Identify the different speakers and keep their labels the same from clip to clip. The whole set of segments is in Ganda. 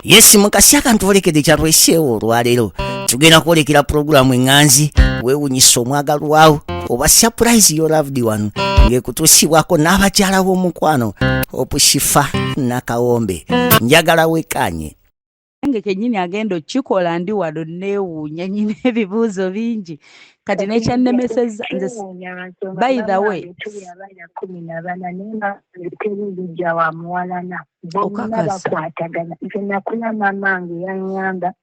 Speaker 1: Yes, mukasi akantwolekedde kyatweseewo olwaleero tugenda kwolekera pulogulaamu eŋŋanzi weewunyisa omwagalwawo oba surprise your loved one ng'ekutuusibwako n'abakyala b'omukwano Opushifa Nakawombe. Njagala wekkaanye.
Speaker 2: Nange kennyini agenda okukikola ndi wano neewuunya, nyina ebibuuzo bingi kati nekyannemesezza nze. By the way,
Speaker 3: tuli abaana 14 naye nga teri lujja wa muwalana, bonna
Speaker 2: Okakasa.
Speaker 3: bakwatagana. Nze nakula maama wange yaŋŋamba,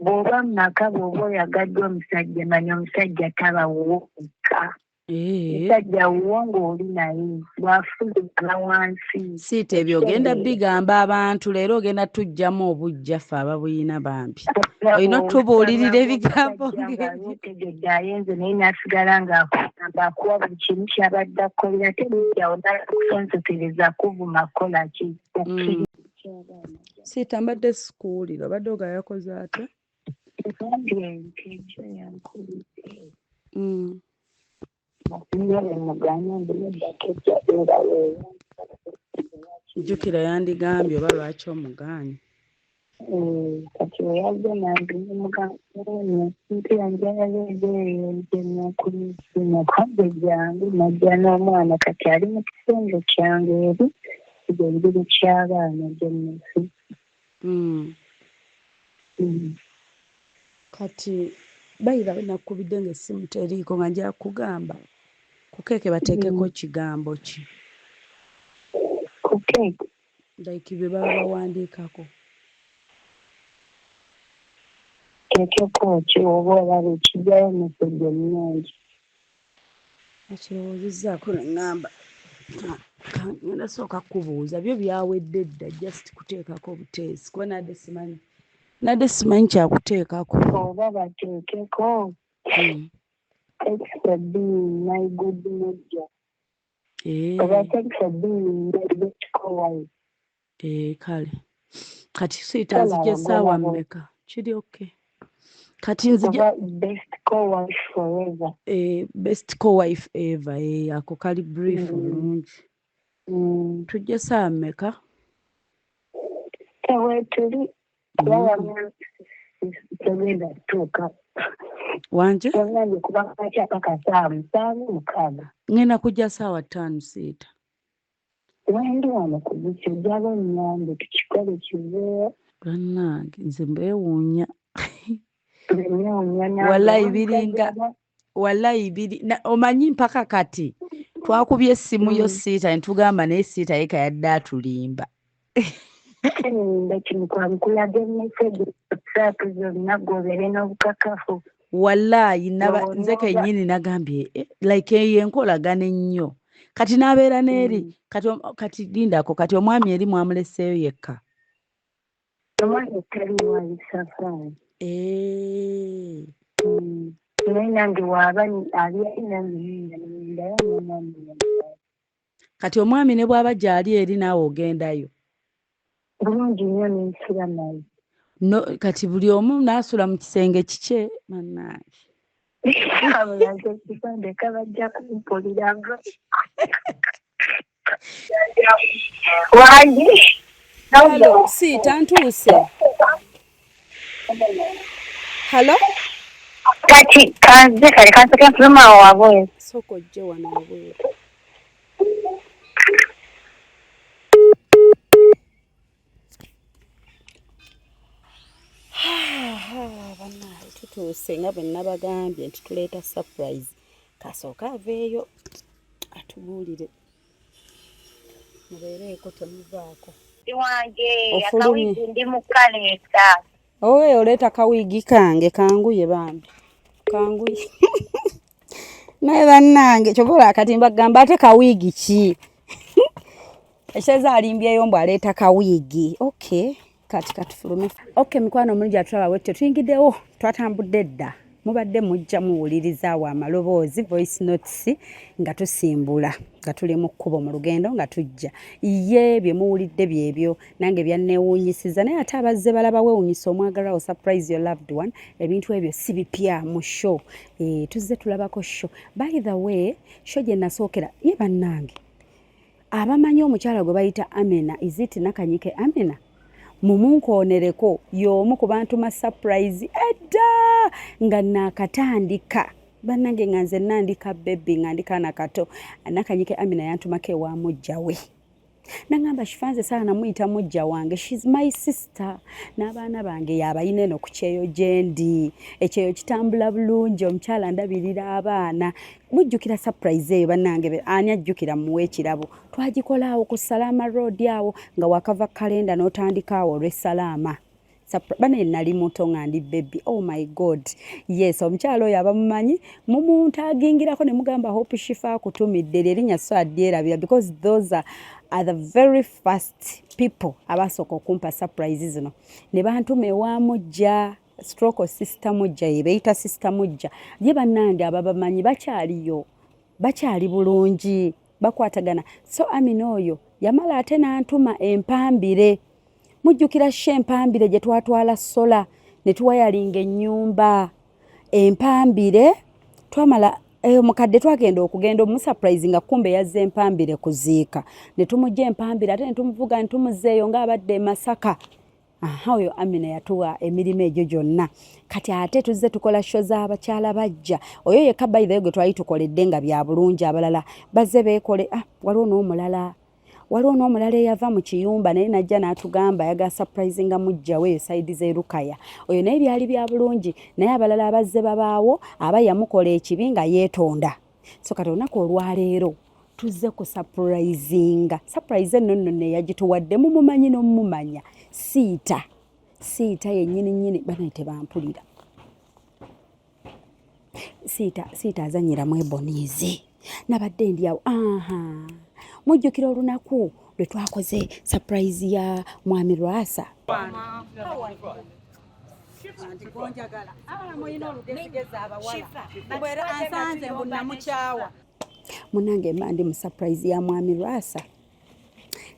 Speaker 3: bw'oba mu maka, bw'oba oyagadde omusajja, manya omusajja taba wuwo wekka. Musajja wuwo ng'oli naye, bw'afuga wansi.
Speaker 2: Siita ebyo ogenda bigamba abantu leero, ogenda tujjamu obujja ffe ababuyina bambi. Olina otubuulirira ebigambo ng'ebyo.
Speaker 3: Otegedde ayenze naye n'asigala ng'akugamba akuwa buli kimu ky'abadde akukolera, ate mujjawo n'akusonsokereza kuvuma kukola ki okkiriza.
Speaker 2: Siita, mbadde sikuwulira, obadde oga yakoze atya?
Speaker 3: Ngambye nti ekyo yankubidde. Nga bwe mugamba mbu nedda, tojja beerawo.
Speaker 2: Jjukira yandigambye oba lwaki omugaanyi.
Speaker 3: Kati we yazze nange nemugamba mpira njagala ebeeyo nze nakumisinakadde jangu, najja n'omwana, kati ali mu kisenge kyange eri nze ndiri ky'abaana gye nnafi.
Speaker 2: Kati bayira we nakubidde ng'essimu teriiko, nga nja kugamba ku keeke bateekeko kigambo ki?
Speaker 3: Ku keeke?
Speaker 2: Like bye baba bawandiikako.
Speaker 3: Teekeko ki oba olaba ekijjayo message ennungi?
Speaker 2: Nakirowoozezzaako ne ŋŋamba ngenda sooka kubuuza, byo byawedde dda, just kuteekako buteesi kuba nadde simanyi kyakuteekako.
Speaker 3: Oba bateekeko "Thanks for being my good manager" oba "Thanks for being my best co-wife."
Speaker 2: Eh, kale kati siita nzija essaawa mmeka? Kiri okay, kati nzija.
Speaker 3: Oba "Best co-wife forever."
Speaker 2: Eh, "Best co-wife ever", eh, ako kali brief bulungi. Tujja essaawa mmeka?
Speaker 3: Tewetuli kuba togenda tutuuka.
Speaker 2: Wanje?
Speaker 3: Togambye kuba makya paka saawa 7, 6.
Speaker 2: Ngenda kujja saawa 5, siita.
Speaker 3: Wendi wano ku biki, ojjaba onnyambe tukikole kiveewo.
Speaker 2: Bannange, nze mbeewuunya.
Speaker 3: Nnewuunya nange.
Speaker 2: Wallahi biringa wallahi biri omanyi mpaka kati twakubye essimu yo siita ne tugamba naye siita ye kayadde atulimba.
Speaker 3: Nimba kimukwano, nkulaga emessage WhatsApp zonna gobere n'obukakafu.
Speaker 2: Wallahi naba
Speaker 3: Lowooza.
Speaker 2: Nze kennyini nagambye, eh, like eyo enkolagana ennyo kati n'abeera n'eri kati lindako, kati omwami eri mwamuleseeyo yekka?
Speaker 3: Omwami taliwo, ali safaari. Naye nange waaba ali nange yinda nendayo n'omwami yandayo.
Speaker 2: Kati omwami ne bw'aba gy'ali eri naawe ogendayo?
Speaker 3: Bulungi nnyo, nensula naye.
Speaker 2: No, kati buli omu n'asula mu kisenge kikye, bannange.
Speaker 3: Abulaze ekitondeka bajja kumpulira wangi.
Speaker 2: Hello, siita, ntuuse. Hello.
Speaker 3: Kati kanze kale kansoke nfuluma awo wabweru.
Speaker 2: Sooka ojje wano wabweru. Bannange, tutuuse nga bwe nabagambye nti tuleeta surprise. Kasooka aveeyo atubuulire. Mubeereeko, temuvaako.
Speaker 3: Wange.
Speaker 2: Ofulumye.
Speaker 3: Akawigi ndi mukaleeta.
Speaker 2: Owe oleeta kawiigi kange, kanguye bambi, kanguye. Naye bannange, kyova olaba kati mbagamba ate kawiigi ki ekiteeza alimbyeyo mbu aleeta kawiigi. Okay, kati katufulume. Okay, mikwano omulungi atulaba, wetyo tuyingiddewo, twatambudde dda, mubadde mujja muwulirizaawo amaloboozi, voice notes, nga tusimbula, nga tuli mu kkubo mu lugendo nga tujja. Ye bye muwulidde byebyo nange byanneewuunyisiza, naye ate abazze balaba weewuunyisa omwagalwawo, surprise your loved one, ebintu ebyo si bipya mu show. E, tuzze tulabako show. By the way, show gye nasookera ye, bannange abamanyi omukyala gwe bayita Amina, is it Nakanyike Amina? Mumunkoonereko y'omu ku bantuma surprise edda nga naakatandika. Bannange nga nze nandika baby nga ndi kaana kato. Nakanyike Amina yantumako ewa mujja we. Nangamba Shifa nze saala namuyita mujja wange, she's my sister, n'abaana bange yabayina eno ku kyeyo gyendi, ekyeyo kitambula bulungi, omukyala ndabirira abaana. Mujjukira surprise eyo bannange? Ani ajjukira? Muwe ekirabo. Twagikola awo ku Salama Road awo nga wakava kalenda n'otandika awo olw'Esalaama. Bane nali muto nga ndi baby. Oh my God, yes. Omukyala oyo abamumanyi mumuntagingirako ne mugamba Hope Shifa akutumidde erinnya, so adyerabira, because those are the very first people abasooka okumpa surprise zino ne bantuma ewa mujja stroke sister mujja, yebeeyita sister mujja ye. Bannange ababamanyi bakyaliyo, bakyali bulungi, bakwatagana. So Amina oyo yamala ate n'antuma empambire. Mujjukira she empambire gye twatwala solar ne tuwayalinga ennyumba empambire? Twamala omukadde twagenda okugenda omusurprise nga kumbe yazza empambire kuziika, ne tumugja empambire ate ne tumuvuga ne tumuzeeyo ng'abadde e Masaka. Aha, oyo Amina yatuwa emirimu egyo gyonna. Kati ate tuzze tukola show z'abakyala bajja, oyo yekka by the way gwe twali tukoledde nga bya bulungi. Abalala bazze beekole. Ah, waliwo n'omulala eyava mu kiyumba naye najja n'atugamba ayaga surprisinga mujjawe eyo side z'erukaya. Oyo naye byali bya bulungi, naye abalala abazze babaawo aba yamukola ekibi nga yeetonda. So kati olunaku olwaleero tuzze ku surprisinga. Surprise enno nno neyagituwadde mumumanyi n'omumumanya, siita siita yennyini nnyini. Banaye tebampulira. Siita siita azanyira mu Ebonies. Nabadde ndi awo. Aha, mujjukira olunaku lwe twakoze surprise ya mwami Lwasa? Gonjagala mulina olugezigezi abawala ansanze mbu namukyawa. Munange mba ndi mu surprise ya mwami Lwasa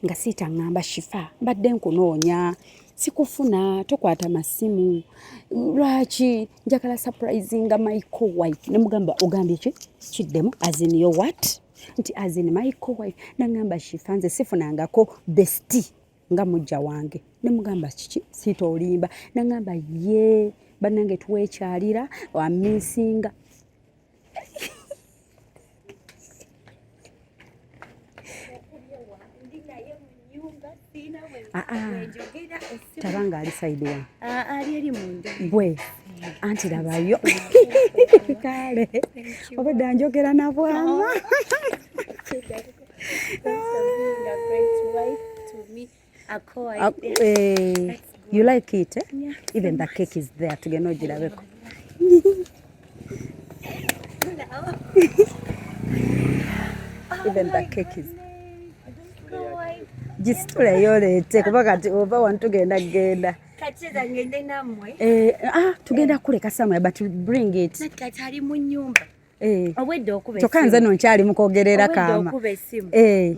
Speaker 2: nga siita ŋŋamba, "Shifa, mbadde nkunoonya sikufuna, tokwata masimu, lwaki? Njagala surprisinga my co-wife." Ne mugamba, "Ogambye ki? Kiddemu, as in your what?" Nti, "As in my co-wife." Naŋŋamba, "Shifa, nze sifunangako bestie nga mujja wange." Ne mugamba, "Kiki siita, olimba." Naŋŋamba, "Ye bannange twekyalira amisinga." Ah, ah. Tabanga ali side one.
Speaker 4: Ali eri munda.
Speaker 2: Gwe anti labayo kale obadde anjogera na bwama. Ah, you like it, eh?
Speaker 4: Yeah.
Speaker 2: Even the cake is there, tugenda ogirabeko. Even the cake is gisituleyo oleete, kuba kati ova wano tugenda genda.
Speaker 4: Kati ngende nammwe.
Speaker 2: Ah, tugenda kuleka somewhere, but bring it.
Speaker 4: Kati ali mu nnyumba. Obwedda okuba
Speaker 2: Kyokka nze no nkyali mukwogerera kaama.
Speaker 4: Okuba essimu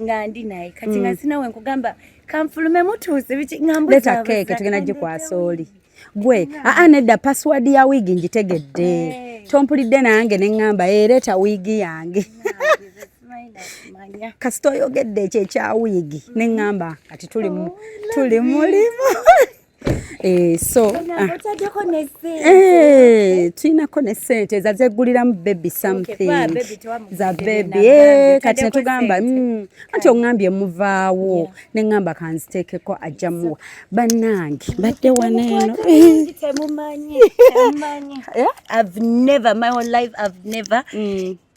Speaker 4: nga ndi naye kati nga sinawe nkugamba kanfulume mutuuse biki nga
Speaker 2: Leeta keeke, tugenda gikwasa oli gwe. Aa, nedda, password ya wiigi ngitegedde. Tompulidde nange ne ŋŋamba ereeta wiigi yange. Kasita oyogedde ekyo ekya wiigi ne ŋŋamba kati tuli mulimu. So
Speaker 4: otaddeko ne
Speaker 2: tulinako ne sente zazegguliramu baby something.
Speaker 4: Kuba baby tewamugulidde
Speaker 2: Za baby.
Speaker 4: nabambi,
Speaker 2: Kati
Speaker 4: otaddeko
Speaker 2: netugamba
Speaker 4: sente.
Speaker 2: Anti oŋŋambye muvaawo ne ŋŋamba kanziteekeko ajja muwa. Bannange mbadde wano eno.
Speaker 4: Temumanyi, temumanyi. I've never, my whole life I've never,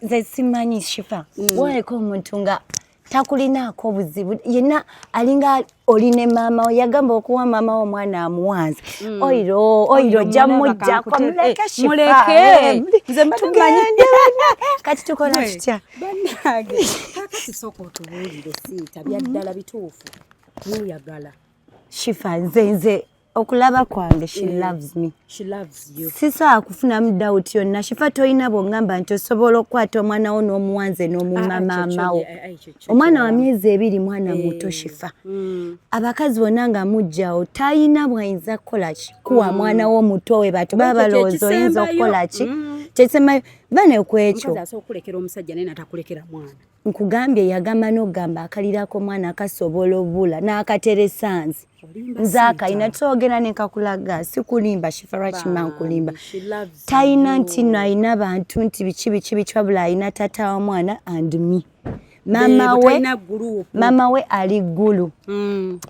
Speaker 4: nze simanyi Shifa waleka omuntu nga takulinaako obuzibu yenna, alinga oli ne maama we yagamba okuwa maama we omwana amuwanze oiro oiro ojja mujjako muleke Shifa.
Speaker 2: Muleke. Nze mbadde mmanyi.
Speaker 4: Tugende kati tukola tutya?
Speaker 2: Bannange kakati sooka otubuulire, siita, byaddala bituufu mweyagala?
Speaker 4: Shifa, nze okulaba kwange she loves me.
Speaker 2: She loves you.
Speaker 4: Sisobola kufunamu doubt yonna. Shifa, tolina bw'oŋŋamba nti osobola okukwata omwana wo n'omuwanze n'omumma
Speaker 2: Ah,
Speaker 4: maama wo.
Speaker 2: Ekyo
Speaker 4: Omwana wa myezi 2, mwana muto. Shifa, abakazi bonna nga mujjawo tayina bwayinza kukola ki kuwa mwana wo muto we bato baba
Speaker 2: Oba ekyo
Speaker 4: balowooza oyinza
Speaker 2: kyekisembayo.
Speaker 4: okukola ki. Kyesemayo bane ku ekyo.
Speaker 2: Omukazi asobola okulekera omusajja naye natakulekera mwana.
Speaker 4: Nkugambye, yagamba n'okugamba akalirako omwana akasobola obula n'akateresa nze.
Speaker 2: Olimba.
Speaker 4: Nze akayina, twogera nenkakulaga, sikulimba Shifa, lwakima nkulimba?
Speaker 2: She loves
Speaker 4: Talina
Speaker 2: you.
Speaker 4: Nti no alina bantu nti biki biki biki, wabula alina tata wa mwana and me, mama
Speaker 2: Beebo,
Speaker 4: we.
Speaker 2: Talina group.
Speaker 4: Mama we ali Ggulu.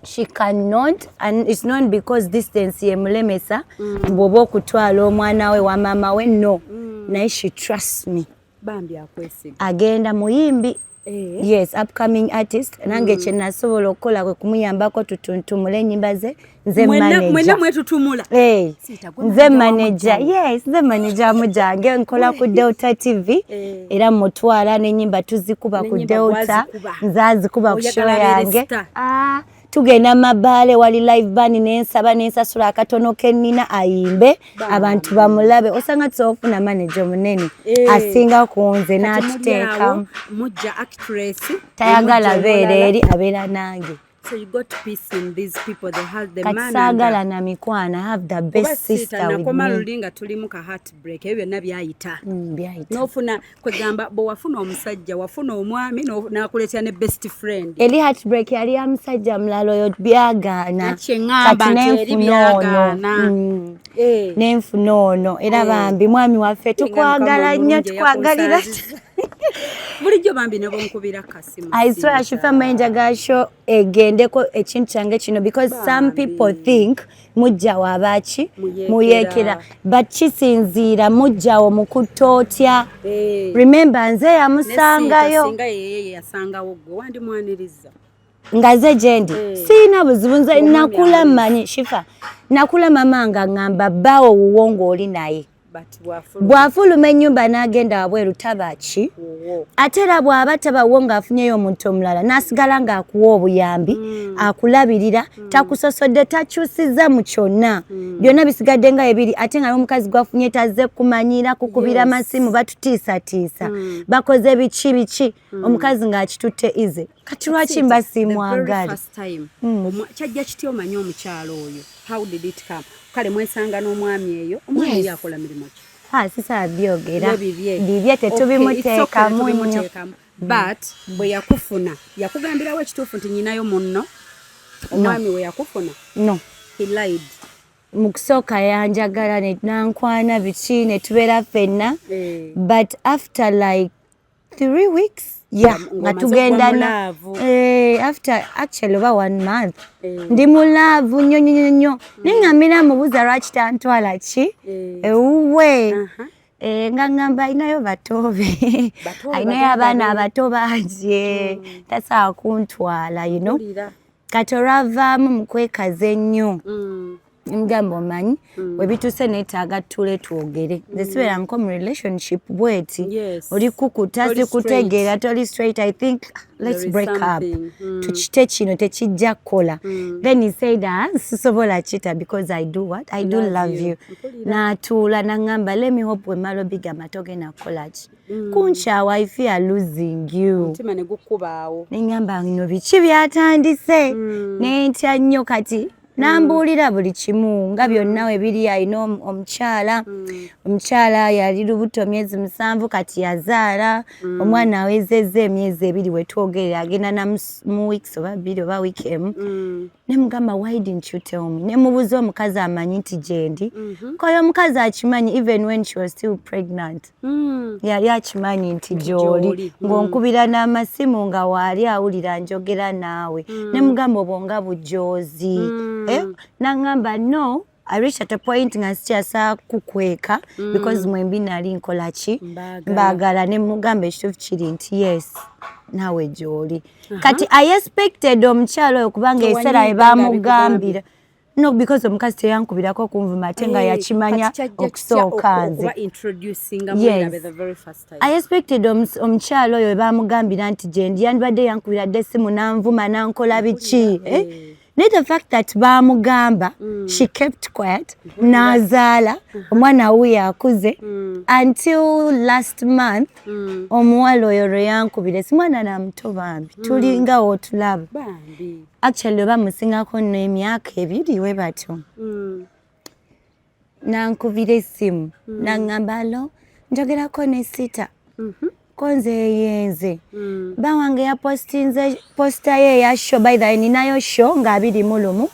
Speaker 4: She cannot, and it's not because distance yemulemesa bw'oba okutwala omwana we wa mama we, no. Naye she trusts me.
Speaker 2: Bambi, akwesiga.
Speaker 4: Agenda muyimbi.
Speaker 2: Eh.
Speaker 4: Yes, upcoming artist. Nange kyenasobola okukola kwe kumuyambako tutuntumule ennyimba ze. Nze
Speaker 2: Mwenna mwenna
Speaker 4: manager.
Speaker 2: mwetutumula.
Speaker 4: Hey,
Speaker 2: Siita, gwe
Speaker 4: nze
Speaker 2: manager wa
Speaker 4: manager.
Speaker 2: Mujjange.
Speaker 4: Yes, nze manager Mujange, nkola ku Delta TV.
Speaker 2: Eh.
Speaker 4: Era mutwala n'ennyimba tuzikuba ku
Speaker 2: N'ennyimba
Speaker 4: Delta.
Speaker 2: gwazikuba.
Speaker 4: Nze azikuba ku show
Speaker 2: Oyagala abeere
Speaker 4: yange.
Speaker 2: star.
Speaker 4: Ah, tugenda mabaale, wali live band, nensaba nensasula akatono kennina ayimbe, abantu bamulabe. Osanga tusobola okufuna manager omunene
Speaker 2: Eh.
Speaker 4: asinga ku nze
Speaker 2: Kati muli awo,
Speaker 4: n'atuteekamu.
Speaker 2: Mujja actress.
Speaker 4: Tayagala
Speaker 2: Mujja
Speaker 4: beera
Speaker 2: omulala.
Speaker 4: eri, abeera nange.
Speaker 2: So you got peace in these people. They have the
Speaker 4: Kati
Speaker 2: man and
Speaker 4: saagala na mikwano. I have the
Speaker 2: Oba
Speaker 4: best
Speaker 2: siita,
Speaker 4: sister with
Speaker 2: nakoma
Speaker 4: me.
Speaker 2: luli nga tulimu ka heartbreak, ebyo byonna byayita.
Speaker 4: Byayita.
Speaker 2: N'ofuna, kwegamba bwe wafuna omusajja, wafuna omwami n'akuleetera ne best friend.
Speaker 4: Eri heartbreak yali ya musajja mulala, oyo byagaana.
Speaker 2: Nakye ŋŋamba
Speaker 4: Kati
Speaker 2: nti eri
Speaker 4: nenfuna ono.
Speaker 2: byagaana. Eh.
Speaker 4: Nenfuna ono era bambi mwami waffe, tukwagala nnyo, tukwagalira.
Speaker 2: Bulijjo bambi ne bonkubira kasimu.
Speaker 4: I swear, Shifa, njagala show egendeko ekintu kyange kino, because some people think mujjawo abaki
Speaker 2: Muyeekera.
Speaker 4: Muyeekera, but kisinziira mujjawo mukutta otya.
Speaker 2: Eh.
Speaker 4: Remember, nze yamusangayo.
Speaker 2: Singa yeye yasangawo gwe, wandimwaniriza.
Speaker 4: Nga ze gyendi siina buzibu. Nze
Speaker 2: Omwami
Speaker 4: nakula
Speaker 2: alese.
Speaker 4: mmanyi Shifa, nakula mama nga ŋŋamba bbaawo wuwo ng'oli naye.
Speaker 2: But bwafuluma
Speaker 4: Bw'afuluma ennyumba n'agenda wabweru, taba ki?
Speaker 2: Wuwo.
Speaker 4: Ate era bw'aba tabawo ng'afunyeyo omuntu omulala, n'asigala ng'akuwa obuyambi, akulabirira, takusosodde, takyusizza mu kyonna, byonna bisigadde nga ebiri, ate nga n'omukazi gwafunye tazze kumanyira kukubira masimu batutiisatiisa, bakoze biki biki, omukazi ng'akitutte easy. Kati lwaki mba
Speaker 2: The very
Speaker 4: simwagala?
Speaker 2: first time, kyajja kitya omanye omukyalo oyo? How did it come? Kale mwesanga n'omwami eyo, omwami ye akola mirimu ki?
Speaker 4: Ah, sisaa byogera.
Speaker 2: Ye bibye.
Speaker 4: Bibye, tetubimuteekamu
Speaker 2: Okay, it's okay,
Speaker 4: nnyo.
Speaker 2: tetubimuteekamu. But bwe yakufuna, yakugambirawo ekituufu nti nyinayo munno? Omwami we yakufuna?
Speaker 4: No.
Speaker 2: He lied.
Speaker 4: Mu kusooka yanjagala ne nankwana biki, ne tubeera ffenna.
Speaker 2: Eh.
Speaker 4: But after like 3 weeks, yeah,
Speaker 2: Nga-
Speaker 4: nga
Speaker 2: ng'omaze okuba
Speaker 4: tugendana.
Speaker 2: mu love.
Speaker 4: Eh, after actually oba one month,
Speaker 2: Eh.
Speaker 4: ndi mu love nnyo nnyo nnyo, naye nga mbina mubuuza lwaki tantwala ki
Speaker 2: Eh.
Speaker 4: ewuwe.
Speaker 2: Aha.
Speaker 4: Eh, nga ngamba alinayo batoobe,
Speaker 2: Batoobe,
Speaker 4: alinayo
Speaker 2: baganda
Speaker 4: abaana
Speaker 2: be.
Speaker 4: abato bangi, eh, tasobola kuntwala.
Speaker 2: Mpulira.
Speaker 4: Kati olwavaamu mu kwekaza ennyo, mugamba omanyi webituuse, neetaaga tuule twogere. Nze sibeera nko mu relationship bweti. Oli kukuta,
Speaker 2: Toli
Speaker 4: sikutegeera, toli straight. I think let's
Speaker 2: There is
Speaker 4: break up.
Speaker 2: something.
Speaker 4: Tukite kino, tekijja kukola. Then he said, "Ah, sisobola kita because I do what I do
Speaker 2: Love
Speaker 4: love
Speaker 2: you."
Speaker 4: you."
Speaker 2: Mpulira.
Speaker 4: N'atuula n'aŋŋamba, "Let me hope wemala obigamba togenda kukola ki kunkyawa. I fear losing you."
Speaker 2: Omutima ne gukubaawo.
Speaker 4: Neŋŋamba no biki byatandise, nentya nnyo. Kati nambuulira buli kimu nga byonna we biri. Alina omukyala, omukyala yali lubuto myezi 7, kati yazaala omwana, awezezza emyezi 2 wetwogerera, agenda na mu weeks oba 2 oba wiiki 1. Nemugamba, "Why didn't you tell me?" Nemubuuza, omukazi amanyi nti gyendi? Koyo omukazi akimanyi, even when she was still pregnant yali akimanyi nti gy'oli.
Speaker 2: Gy'oli.
Speaker 4: Ng'onkubira n'amasimu nga waali awulira njogera naawe. Nemugamba obwo nga bujoozi. Eh, naŋŋamba no, I reached at a point nga sikyasobola kukweka because mwembi nali nkola ki?
Speaker 2: Mbaagala.
Speaker 4: Mbaagala. Ne mugamba ekituufu kiri nti yes, naawe gy'oli. Kati I expected omukyalo oyo kubanga ebiseera bye
Speaker 2: Tewanyiiga nga
Speaker 4: bamugambira no, because omukazi teyankubirako okunvuma, ate nga
Speaker 2: Eh,
Speaker 4: yakimanya
Speaker 2: kati kyajja kitya
Speaker 4: okusooka nze.
Speaker 2: okuba introducinga
Speaker 4: Yes.
Speaker 2: mwerabe the very first time?
Speaker 4: I expected omukyalo oyo bamugambira nti gyendi, yandibadde yankubira dde essimu nanvuma nankola biki, eh? Naye the fact that bamugamba, she kept quiet, n'azaala omwana wuyo akuze until last month omuwala oyo lwe yankubira essimu. Mwana namuto bambi, tulinga wootulaba.
Speaker 2: Bambi.
Speaker 4: Actually oba musingako nno emyaka 2 we batyo. Nankubira essimu naŋŋamba, "Hello, Njogerako ne Sita. Ko nze yenze. Ba wange yapostinze poster ye ya show. By the way, ninayo show nga 21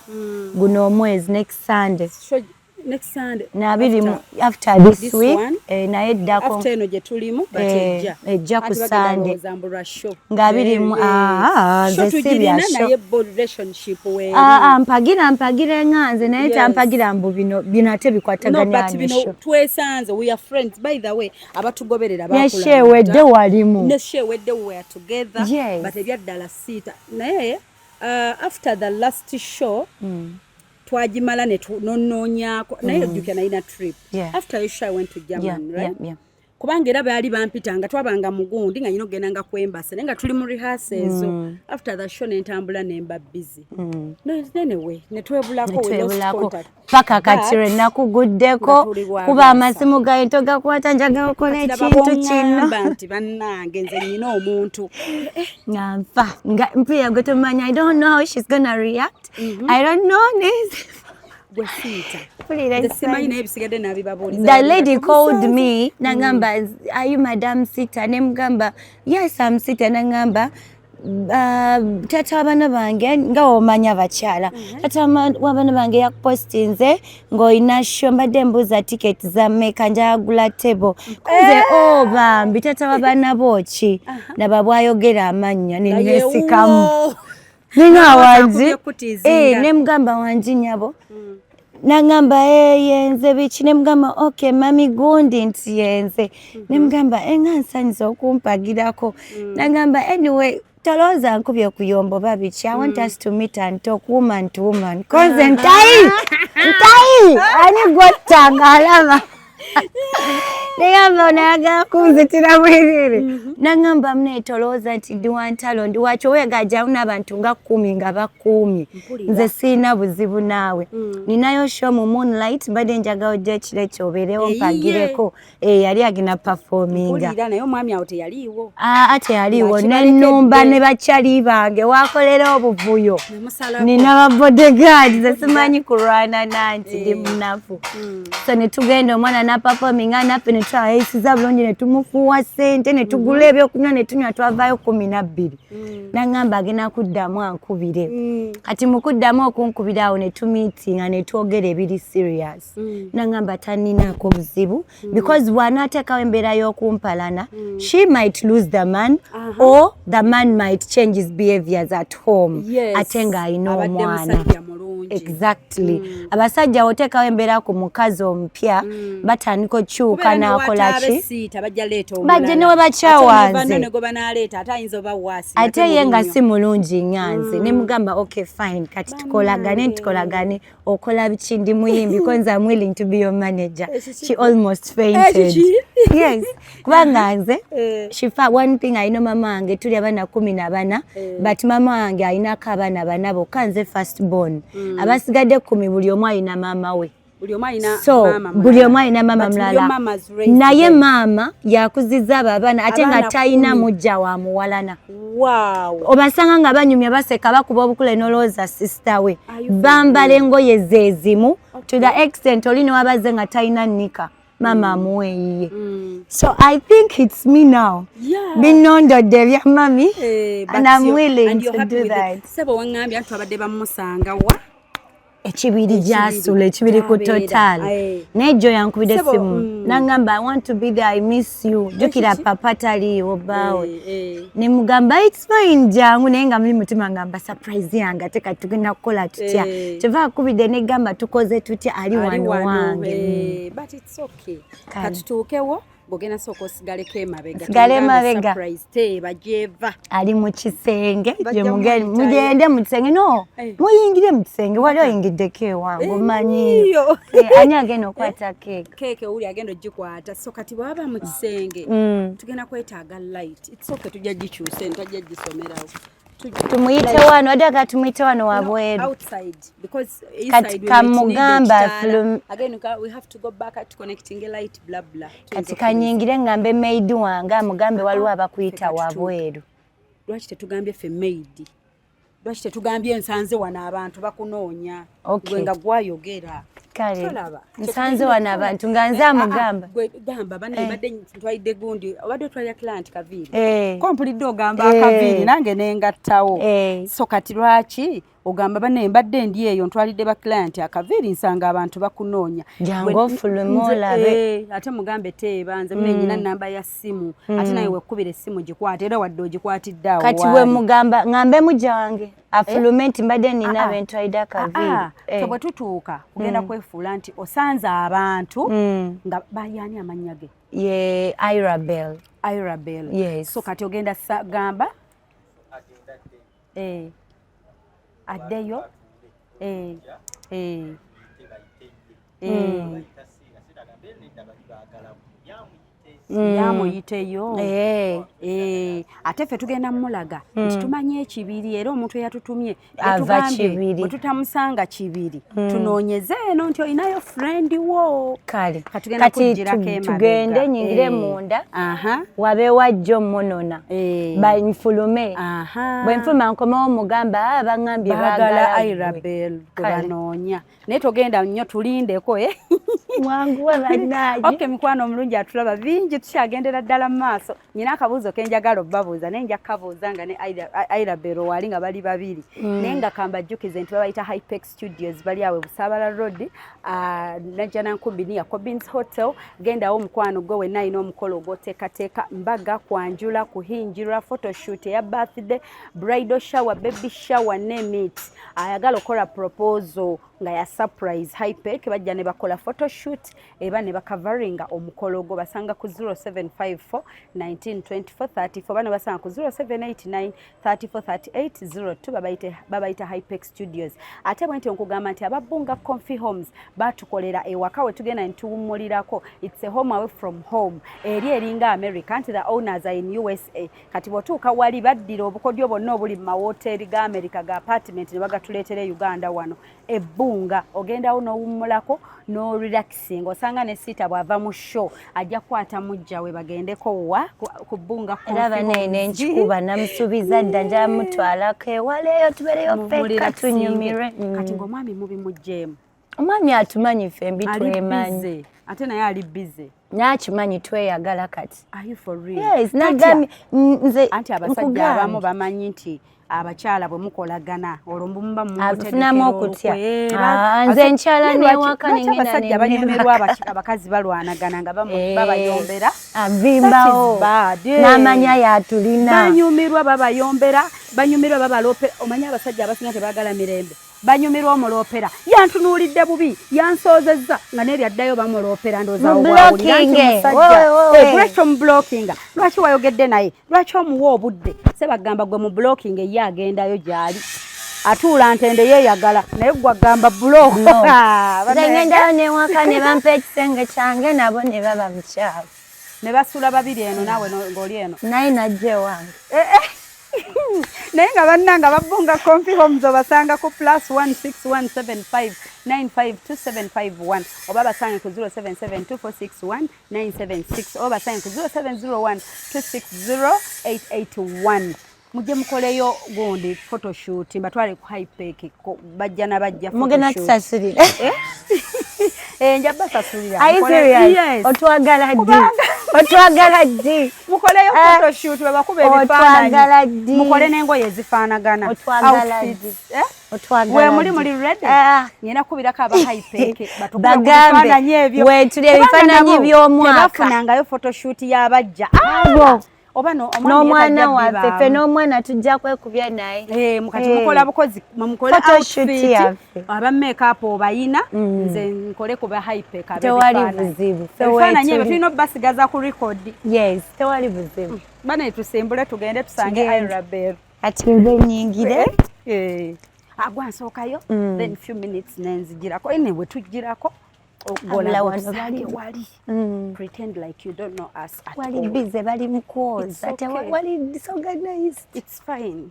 Speaker 4: guno omwezi, next Sunday.
Speaker 2: Show next Sunday.
Speaker 4: Na abiri mu after this,
Speaker 2: This
Speaker 4: week
Speaker 2: one?
Speaker 4: Naye eddako.
Speaker 2: After eno gye tulimu, but ejja.
Speaker 4: Ejja ku
Speaker 2: Ati bagenda
Speaker 4: Sunday.
Speaker 2: lowooza mbu lwa show.
Speaker 4: Nga abiri mu
Speaker 2: Show
Speaker 4: nze si
Speaker 2: tugirina,
Speaker 4: bya show.
Speaker 2: naye bo relationship weeri.
Speaker 4: Ah, ah, mpagira nga nze naye tampagira mbu bino ate
Speaker 2: No,
Speaker 4: bikwataganya
Speaker 2: but
Speaker 4: ne
Speaker 2: bino
Speaker 4: show.
Speaker 2: twesanze, we are friends, by the way, abatugoberera
Speaker 4: Ne
Speaker 2: bakulaba
Speaker 4: show ewedde
Speaker 2: dda.
Speaker 4: walimu.
Speaker 2: Ne show ewedde we are together. But ebyaddala siita naye, after the last show twagimala ne nonoonyaako naye ojjukira nalina trip. After your show I went to Germany, right?
Speaker 4: Yeah.
Speaker 2: Kubanga era baali bampita nga twabanga mugundi nga nyina okugenda nga kwembasa, naye nga tuli mu rehearsal ezo. After the show nentambula nemba busy. No, anyway, ne twebulako, we lost
Speaker 4: Netwebulako
Speaker 2: contact.
Speaker 4: paka kati
Speaker 2: But
Speaker 4: lwe nakuguddeko
Speaker 2: nga tuli wa
Speaker 4: kuba
Speaker 2: basa.
Speaker 4: Amasimu gaye togakwata, njagala okola
Speaker 2: Kati laba
Speaker 4: ekintu kino.
Speaker 2: bw'oŋŋamba nti bannange nze nnyina omuntu.
Speaker 4: Nga nfa nga mpulira gwe tomanya. I don't know how she's gonna react. I don't know this.
Speaker 2: Gwe siita.
Speaker 4: Mpulira.
Speaker 2: Nze simanyi, naye ebisigadde n'abibabuuliza.
Speaker 4: The lady called me nangamba, "Are you Madam Sita?" Nemugamba, "Yes, I'm Sita." Nangamba, "Tata w'abaana bange, nga womanya abakyala, tata w'abaana bange yakupostinze ng'olina show. Mbadde mbuuza tiketi za mmeka, njagula table." Nze, "Oh bambi, tata w'abaana booki?" Naba bwayogera amannya nenesikamu ninga wangi.
Speaker 2: Akubye.
Speaker 4: Nemugamba, "Wangi nyabo." Nangamba, "Yenze biki?" Nemugamba, "Okay, mami gundi," nti yenze. Nemugamba, "Nga nsanyusa okumpagirako." Nangamba, "Anyway, tolowooza nkubye kuyomba oba biki. I want us to meet and talk woman to woman." Koze ntayi ntayi ani gwottanga alaba. Negamba, "Onayagala kunzitira bwerere." Nangamba, "Mune, tolowooza nti ndi wantalo, ndi wakyo weegajjamu n'abantu nga 10 nga bakuumye. Nze siina buzibu naawe. Ninayo show mu Moonlight, mbadde njagala ojja ekiro ekyo obeerewo mpagireko." Yali agenda performinga.
Speaker 2: Mpulira, naye omwami awo teyaliiwo.
Speaker 4: Aa, teyaliiwo.
Speaker 2: Ng'akibalekedde.
Speaker 4: Nenumba ne bakyali bange wakolera obuvuyo.
Speaker 2: Ne musalako.
Speaker 4: Nina ba bodyguard, nze simanyi kulwana nanti ndi munafu. So ne tugenda, omwana naperforminga naffe ne twayisiza bulungi, ne tumufuuwa ssente, ne tugula ebyokunywa ne tunywa. Twavaayo 12. Naŋŋamba agenda kuddamu ankubire. Kati mu kuddamu okunkubira awo ne tumeetinga ne twogera ebiri serious. Naŋŋamba taninaako buzibu because bw'anaateekawo embeera y'okumpalana, she might lose the man or the man might change his behaviors at home. Ate ng'alina
Speaker 2: Abadde
Speaker 4: omwana.
Speaker 2: musajja mulungi.
Speaker 4: Exactly. Abasajja oteekawo embeera ku mukazi omupya, batandika okyuka
Speaker 2: Kubeera
Speaker 4: n'akola
Speaker 2: ne
Speaker 4: ki.
Speaker 2: siita bajja leeta omulala.
Speaker 4: Bajja ne we bakyawanze.
Speaker 2: Ate ne gwe banaleeta ate ayinza oba waasi.
Speaker 4: Ate ye nga si mulungi nga nze. Ne mugamba, "Okay, fine, kati tukolagane, tukolagane. Okola biki?" "Ndi muyimbi, because I'm willing to be your manager." She almost fainted.
Speaker 2: Ekiki?
Speaker 4: Yes, kubanga nze
Speaker 2: Eh.
Speaker 4: Shifa, one thing I know, mama wange tuli abaana 14, but mama wange alinako abaana bana bokka, nze first born. Abasigadde 10 buli omu alina maama we.
Speaker 2: Buli omu alina
Speaker 4: So
Speaker 2: maama
Speaker 4: buli
Speaker 2: mulala.
Speaker 4: omu alina maama
Speaker 2: But
Speaker 4: mulala.
Speaker 2: your mama's raised
Speaker 4: Naye
Speaker 2: them.
Speaker 4: maama yakuzizza abo abaana ate nga
Speaker 2: Abaana
Speaker 4: talina
Speaker 2: 10.
Speaker 4: mujja wa muwalana. Obasanga nga banyumya, baseka, bakuba obukule nolowooza sister we.
Speaker 2: Are you for
Speaker 4: Bambala engoye zeezimu to the extent oli newabaze nga talina nika, maama amuwa eyiye. So I think it's me now. Binondodde ebya mami
Speaker 2: Eh, but
Speaker 4: and I'm willing
Speaker 2: and you're
Speaker 4: to
Speaker 2: happy
Speaker 4: do
Speaker 2: with it.
Speaker 4: that.
Speaker 2: Sebo waŋŋambye anti twabadde bamusanga wa?
Speaker 4: Ekibiri gyasula, ekibiri ku
Speaker 2: Gy'abeera.
Speaker 4: Total.
Speaker 2: Aye.
Speaker 4: Naye jjo yankubidde
Speaker 2: Sebo,
Speaker 4: essimu nangamba, "I want to be there, I miss you. Jjukira
Speaker 2: Ekiki?
Speaker 4: papa taliiwo, bbaawe."
Speaker 2: Eh, eh.
Speaker 4: Nemugamba, "It's fine, jangu." Naye nga muli mutima ngamba, surprise yange ate kati tugenda kukola tutya?
Speaker 2: Eh.
Speaker 4: Kyeva akubidde negamba, "Tukoze tutya? Ali
Speaker 2: Ali
Speaker 4: wano
Speaker 2: wano,
Speaker 4: wange."
Speaker 2: eh, but it's okay.
Speaker 4: Kale.
Speaker 2: Katutuukewo ng'ogenda sooka osigaleko emabega.
Speaker 4: Nsigale
Speaker 2: Tumugambe
Speaker 4: emabega.
Speaker 2: surprise teeba gyeva.
Speaker 4: Ali mu kisenge.
Speaker 2: Bajja
Speaker 4: gye
Speaker 2: muyitayo.
Speaker 4: Mugende mu kisenge, no.
Speaker 2: Eh.
Speaker 4: Muyingire mu kisenge, wali oyingiddeko ewange omanyi.
Speaker 2: Iyo.
Speaker 4: Eh, ani agenda okwata keeki?
Speaker 2: Keeke owuli agenda ogikwata. So kati bw'aba mu kisenge tugenda kwetaaga light. It's okay, tujja gikyusa eno, tajja gisomerawo.
Speaker 4: Tumuyite wano, waddaga tumuyite wano wabweru.
Speaker 2: Outside, because
Speaker 4: Kati
Speaker 2: inside we
Speaker 4: kamugamba
Speaker 2: might need ekitaala. Again, we have to go back at connecting a light, blah blah.
Speaker 4: Kati kanyingire ngambe maid wange amugambe waliwo abakuyita
Speaker 2: Ffe katutuuke.
Speaker 4: wabweru.
Speaker 2: Lwaki tetugambye ffe maid? Lwaki tetugambye nsanze wano abantu bakunoonya?
Speaker 4: Okay.
Speaker 2: Gwe nga gwayogera.
Speaker 4: Kale nsanze wano abantu nga nze amugamba.
Speaker 2: Gwe gamba bana mbadde ntwalidde gundi, obadde otwalira client kaviiri.
Speaker 4: Eh.
Speaker 2: Ko mpulidde ogamba
Speaker 4: Eh.
Speaker 2: akaviiri nange nengattawo.
Speaker 4: Eh.
Speaker 2: So kati lwaki ogamba bane mbadde ndi eyo ntwalidde ba client akaviiri, nsanga abantu bakunoonya.
Speaker 4: Jangu
Speaker 2: Gwe-
Speaker 4: ofulume
Speaker 2: nze-
Speaker 4: olabe.
Speaker 2: eh, ate mugambe teeba nze mune nyina namba ya ssimu, ate nawe wekkubira essimu gikwate, era wadde ogikwatidde awo
Speaker 4: Kati
Speaker 2: waali.
Speaker 4: we mugamba ŋŋambe mujja wange afulume nti mbadde nina
Speaker 2: Ah, ah.
Speaker 4: bentwalidde akaviiri.
Speaker 2: Ah, ah, so bwe tutuuka kugenda kwefuula nti osanze abantu nga bayani amannya ge?
Speaker 4: Ye Irabel.
Speaker 2: Irabel.
Speaker 4: Yes.
Speaker 2: So kati ogenda gamba addeyo yamuyiteyo. Ate ffe tugenda mulaga nti tumanyi ekibiri, era omuntu eyatutumye
Speaker 4: Ava
Speaker 2: yatugambye
Speaker 4: Kibiri.
Speaker 2: bwe tutamusanga Kibiri tunoonyeze eno nti olinayo friend wo.
Speaker 4: Kale
Speaker 2: Kati tugenda
Speaker 4: kati
Speaker 2: kugirako emabega.
Speaker 4: tugende nyingire munda, wabeewo ajja omunona, banfulume. Bwe nfuluma nkomewo mugamba, "Ah, baŋŋambye
Speaker 2: baagala
Speaker 4: baagala gwe."
Speaker 2: Irabel gwe
Speaker 4: Kale.
Speaker 2: banoonya, naye togenda nnyo, tulindeko, eh?
Speaker 4: Mwanguwe bannaaye.
Speaker 2: Okay, mikwano omulungi atulaba, bingi tukyagendera ddala mu maaso. Nyina akabuuzo kenjagala obbabuuza, naye nja kukabuuza nga ne Irabel waali nga bali babiri, naye nga kambajjukize nti babayita Hypex Studios, bali awe Busaabala Road, Najjanankumbi near Cobins Hotel. Gendawo omukwano gwe wenna alina omukolo ogwoteekateeka, mbaga, kwanjula, kuhinjirwa, photoshoot eya birthday, bridal shower, baby shower, name it. Ayagala okukola proposal nga ya surprise, Hypec bajja ne bakola photoshoot eba ne bakavaringa omukolo gwo. Basanga ku 0754 1924 34, bano basanga ku 0789 34 38 02. Babayita Hypec Studios. Ate bwe ntyo nkugamba nti ababunga Comfy Homes batukolera ewaka we tugenda ne tuwummulirako. It's a home away from home, eri eringa America, nti the owners are in USA. Kati bw'otuuka wali baddira obukodyo bwonna obuli mu mawoteeri ga America ga apartment ne bagatuleetera e Uganda wano ebbunga. Ogendawo n'owummulako n'orelaxing, osanga ne siita bw'ava mu show ajja kukwata mujja we bagendeko wa ku bbunga.
Speaker 4: Era banaye nenkikuba namusuubiza dda nja mutwalako ewala eyo tubeereyo ffekka tunyumirwe.
Speaker 2: Kati ng'omwami mubi mugjeemu.
Speaker 4: Omwami atumanyi ffembi,
Speaker 2: Ali
Speaker 4: twemanyi.
Speaker 2: busy. Ate naye ali busy.
Speaker 4: Nakimanyi tweyagala kati.
Speaker 2: Are you for real?
Speaker 4: Yes, nagambye nze
Speaker 2: Anti abasajja
Speaker 4: nkugambye.
Speaker 2: abamu bamanyi nti abakyala bwe mukolagana olwo muba
Speaker 4: Afunamu okutya. Ah, nze nkyala newaka nengenda.
Speaker 2: Abasajja banyumirwa abakazi balwanagana nga babayombera.
Speaker 4: Avimbawo.
Speaker 2: That is bad, eh.
Speaker 4: N'amanya yatulina.
Speaker 2: Banyumirwa babayombera, banyumirwa babalopera. Omanyi abasajja abasinga tebaagala mirembe, banyumirwa omuloopera, yantunuulidde bubi, yansoozezza, nga nebyaddayo bamuloopera. Ndowooza
Speaker 4: Mu
Speaker 2: awo bw'awulira nti
Speaker 4: blocking,
Speaker 2: musajja,
Speaker 4: wowe, wowe.
Speaker 2: Eh, lwaki omublockinga? Lwaki wayogedde naye? Lwaki omuwa obudde? Sebagamba gwe mu blocking, ye agendayo gy'ali atuula ntende yeeyagala, naye gwe agamba block.
Speaker 4: Nze ngendayo newaka ne bampa ekisenge kyange, nabo ne baba mukyalo.
Speaker 2: Ne basula babiri eno naawe ng'oli eno.
Speaker 4: Naye najja ewange.
Speaker 2: Eh, eh. Naye nga bannanga babunga Comfy Homes obasanga ku +16175952751, oba basange ku 0772461976, oba basange ku 0701260881. Mujje mukoleyo gundi photoshoot, mbatwale ku Hypec, bajja na bajja.
Speaker 4: Mugenda
Speaker 2: photoshoot.
Speaker 4: Tusasulira.
Speaker 2: Eh, nja basasulira.
Speaker 4: Are you serious?
Speaker 2: Yes.
Speaker 4: Otwagala ddi? Otwagala ddi?
Speaker 2: Mukoleyo
Speaker 4: Eh,
Speaker 2: photoshoot, babakuba
Speaker 4: otwagala
Speaker 2: ebifaananyi,
Speaker 4: ddi?
Speaker 2: mukole n'engoye ezifaanagana.
Speaker 4: Otwagala
Speaker 2: Outfits,
Speaker 4: ddi?
Speaker 2: eh?
Speaker 4: Otwagala
Speaker 2: We muli
Speaker 4: ddi?
Speaker 2: muli ready?
Speaker 4: Ah.
Speaker 2: Ngenda kubirako aba Hypec batukube ku
Speaker 4: Bagambe,
Speaker 2: bifaananyi ebyo.
Speaker 4: weetuli
Speaker 2: Kubanga
Speaker 4: ebifaananyi
Speaker 2: nabo
Speaker 4: by'omwaka.
Speaker 2: tebafunangayo photoshoot y'abajja.
Speaker 4: Abo.
Speaker 2: Oba no omwami
Speaker 4: N'omwana
Speaker 2: ye tajja
Speaker 4: waffe ffe.
Speaker 2: bibaamu.
Speaker 4: N'omwana tujja kwekubya naye.
Speaker 2: Eh, mukati
Speaker 4: Eh.
Speaker 2: mukola bukozi, mukole
Speaker 4: Photoshoot
Speaker 2: outfit,
Speaker 4: yaffe.
Speaker 2: aba makeup obayina, nze nkole ku ba Hypec.
Speaker 4: Tewali buzibu. Ffe
Speaker 2: Ebifaananyi ebyo
Speaker 4: weetuli.
Speaker 2: tulina obbasigaza ku record.
Speaker 4: Yes, tewali buzibu.
Speaker 2: Bane tusimbule tugende tusange
Speaker 4: Tugende.
Speaker 2: Irabel.
Speaker 4: Kati nze nyingire.
Speaker 2: Eh, agwa nsookayo, then few minutes nenzigirako ene bwe tugirako.
Speaker 4: Abula wano
Speaker 2: Osange
Speaker 4: bali-
Speaker 2: wali pretend like you don't know us at
Speaker 4: Wali
Speaker 2: all.
Speaker 4: busy, bali mu kwoza.
Speaker 2: It's okay.
Speaker 4: Wali disorganized.
Speaker 2: It's fine.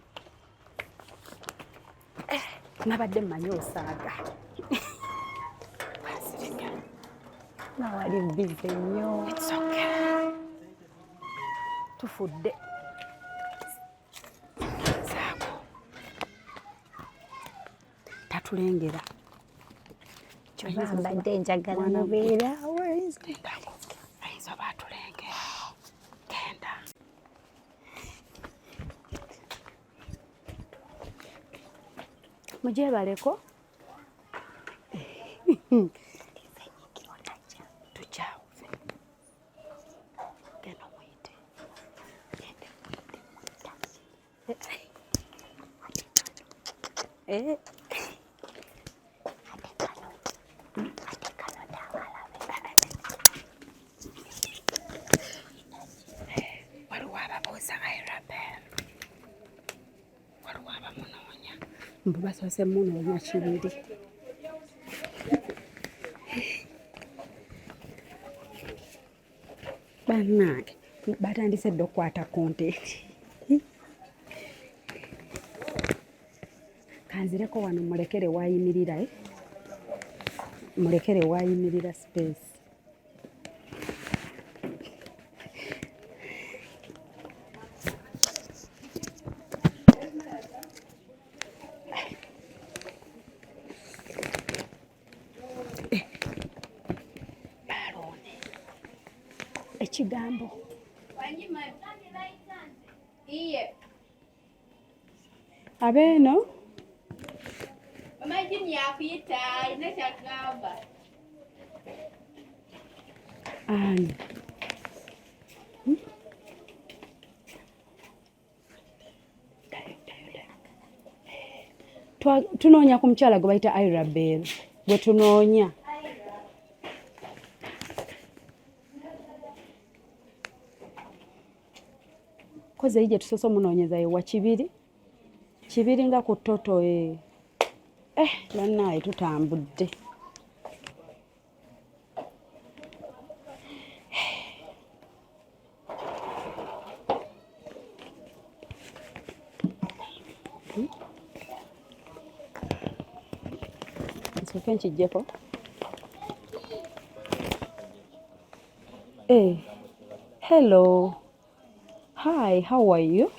Speaker 2: Eh, nabadde mmanyi osaaga. Basirika.
Speaker 4: Nga wali busy nnyo.
Speaker 2: It's okay, tufudde saako tatulengera.
Speaker 4: Kyova mbadde njagala mubeerawo.
Speaker 2: Ayinza oba atulengera. Genda. Mugyebaleko. Tukyawo. Genda omuyite. Genda omuyite. Eh. Waliwo ababuuza Irabel, waliwo abamunoonya, mbu basoose munoonya kibiri. Bannange batandise dda okukwata content. Kanzireko wano mulekere wayimirira, eh? Mulekere wayimirira space. Balooni ekigambo abeeno ani. Dayo, dayo, dayo. Tunoonya ku mukyala gwe bayita Irabel, gwe tunoonya. Koze eri gye tusoose omunoonyeza ye wa Kibiri. Kibiri nga ku Toto e. Eh, bannaaye tutambudde. Nsooke nkiggyeko. Eh, hello. Hi, how are you?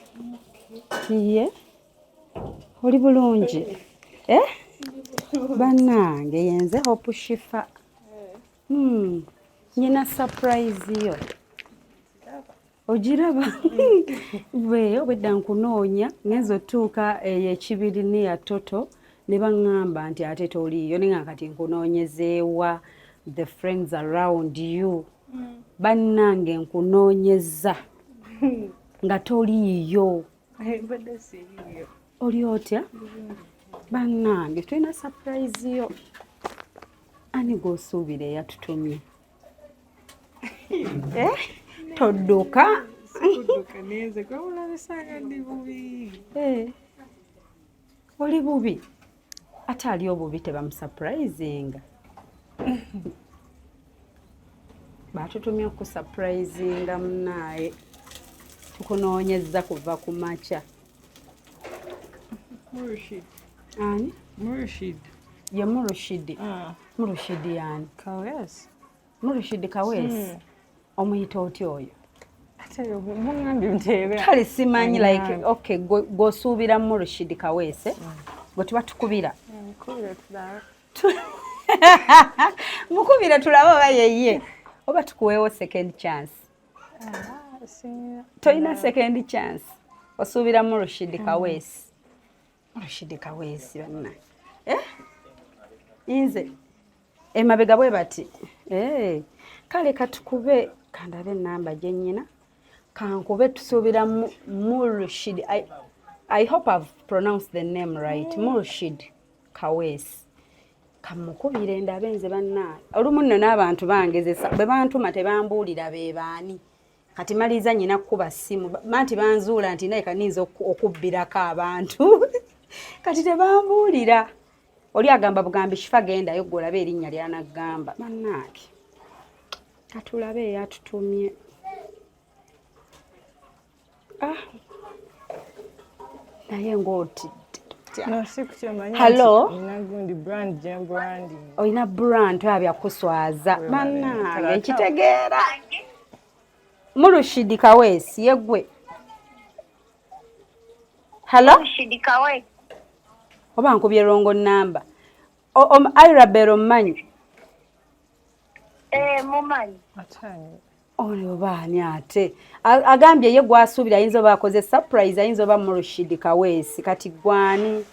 Speaker 2: Yeah. Oli bulungi? Eh? Bannange yenze Hope Shifa. Nyina surprise yo. Ogiraba? Bwe obwedda nkunoonya, ngenza otuuka eyo ekibiri near Toto ne baŋŋamba nti ate toliiyo, naye nga kati nkunoonyezeewa the friends around you. Bannange nkunoonyeza nga toliiyo.
Speaker 5: Mbadde siriiyo.
Speaker 2: Oli otya? Bannange tulina surprise yo. Ani gw'osuubira eyatutumye? Eh? Todduka.
Speaker 5: Sikudduka, nenze gwewulabisanga ndi bubi.
Speaker 2: Eh. Oli bubi. Ate ali obubi tebamusurprisinga. Batutumye okusurprisinga munaaye. Tukunoonyezza kuva ku makya.
Speaker 5: Murshid.
Speaker 2: Ani?
Speaker 5: Murshid.
Speaker 2: Ye Murshidi.
Speaker 5: Ah.
Speaker 2: Murshidi yani?
Speaker 5: Kawes.
Speaker 2: Murshidi Kawesi. Omuyita otya oyo?
Speaker 5: Ate muŋŋambye nteebe.
Speaker 2: Kale simanyi, like, okay, gw'osuubira Murshidi Kaweese gwe tuba tukubira.
Speaker 5: Nkubire tulabe.
Speaker 2: Mukubire tulabe oba yeye oba tukuweewo second chance.
Speaker 5: Ah, sina.
Speaker 2: Tolina second chance. Osuubira Murshidi Kaweesi. Murshidi Kaweesi, banna, eh? Nze emabega bwe bati, eh, kale katukube, kandabe enamba gye nnyina, kankube. Tusuubira Murshid. I hope I've pronounced the name right. Murshid Kaweesi, kamukubire ndabe. Nze banna olumu nno n'abantu bangezesa, bwe bantuma tebambuulira be baani. Kati maliriza nyina kukuba ssimu manti banzuula nti naye kaninza okubbirako abantu. Kati tebambuulira, oli agamba bugambi, "Shifa, gendayo gwe olabe erinnya lyanagamba." Bannange katulabe eyatutumye. Ah, naye ng'otidde.
Speaker 5: No, si kutya.
Speaker 2: Hello?
Speaker 5: Nina gundi brand gye branding.
Speaker 2: Olina brand, toyabya kuswaza. Bannange nkitegeera. Mulushidi Kaweesi yeggwe? Hello?
Speaker 3: Murshid Kaweesi.
Speaker 2: Oba nkubye wrong number? Irabel omumanyi?
Speaker 3: Simumanyi.
Speaker 2: Oyo oba ani ate agambye ye gwasuubira ayinza oba akoze surprise, ayinza oba Murshid Kaweesi. Kati gwani?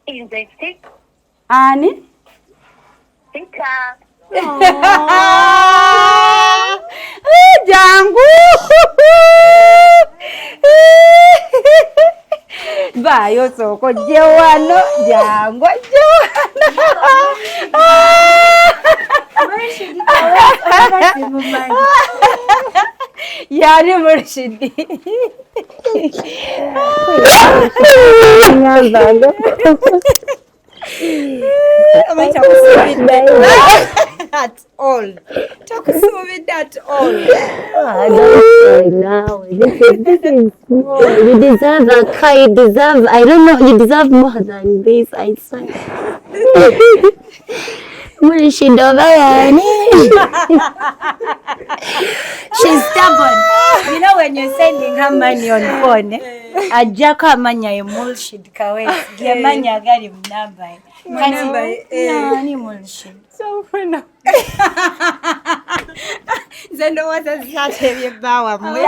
Speaker 3: Nze si
Speaker 2: Ani?
Speaker 3: Sita.
Speaker 2: Jangu, vaayo, sooka ojje wano, jangu ojje wano.
Speaker 4: Murshid Kaweesi oba simumanyi.
Speaker 2: Yani Murshid?
Speaker 4: Ngamba.
Speaker 2: Omanyi takusuubidde at all, takusuubidde at all.
Speaker 4: Ah, don't say now. This is small. You deserve a car. You deserve, I don't know, you deserve more than this, I swear. Murshid oba yani? She's stubborn. You know when you're sending her money on phone, eh? Ajjako amannya ye Murshid Kaweesi. Ge mannya agali mu namba ye. Kati,
Speaker 2: namba ye, eh.
Speaker 4: nani Murshid?
Speaker 5: So funny.
Speaker 2: Nze ndowooza zisatebye bba wammwe.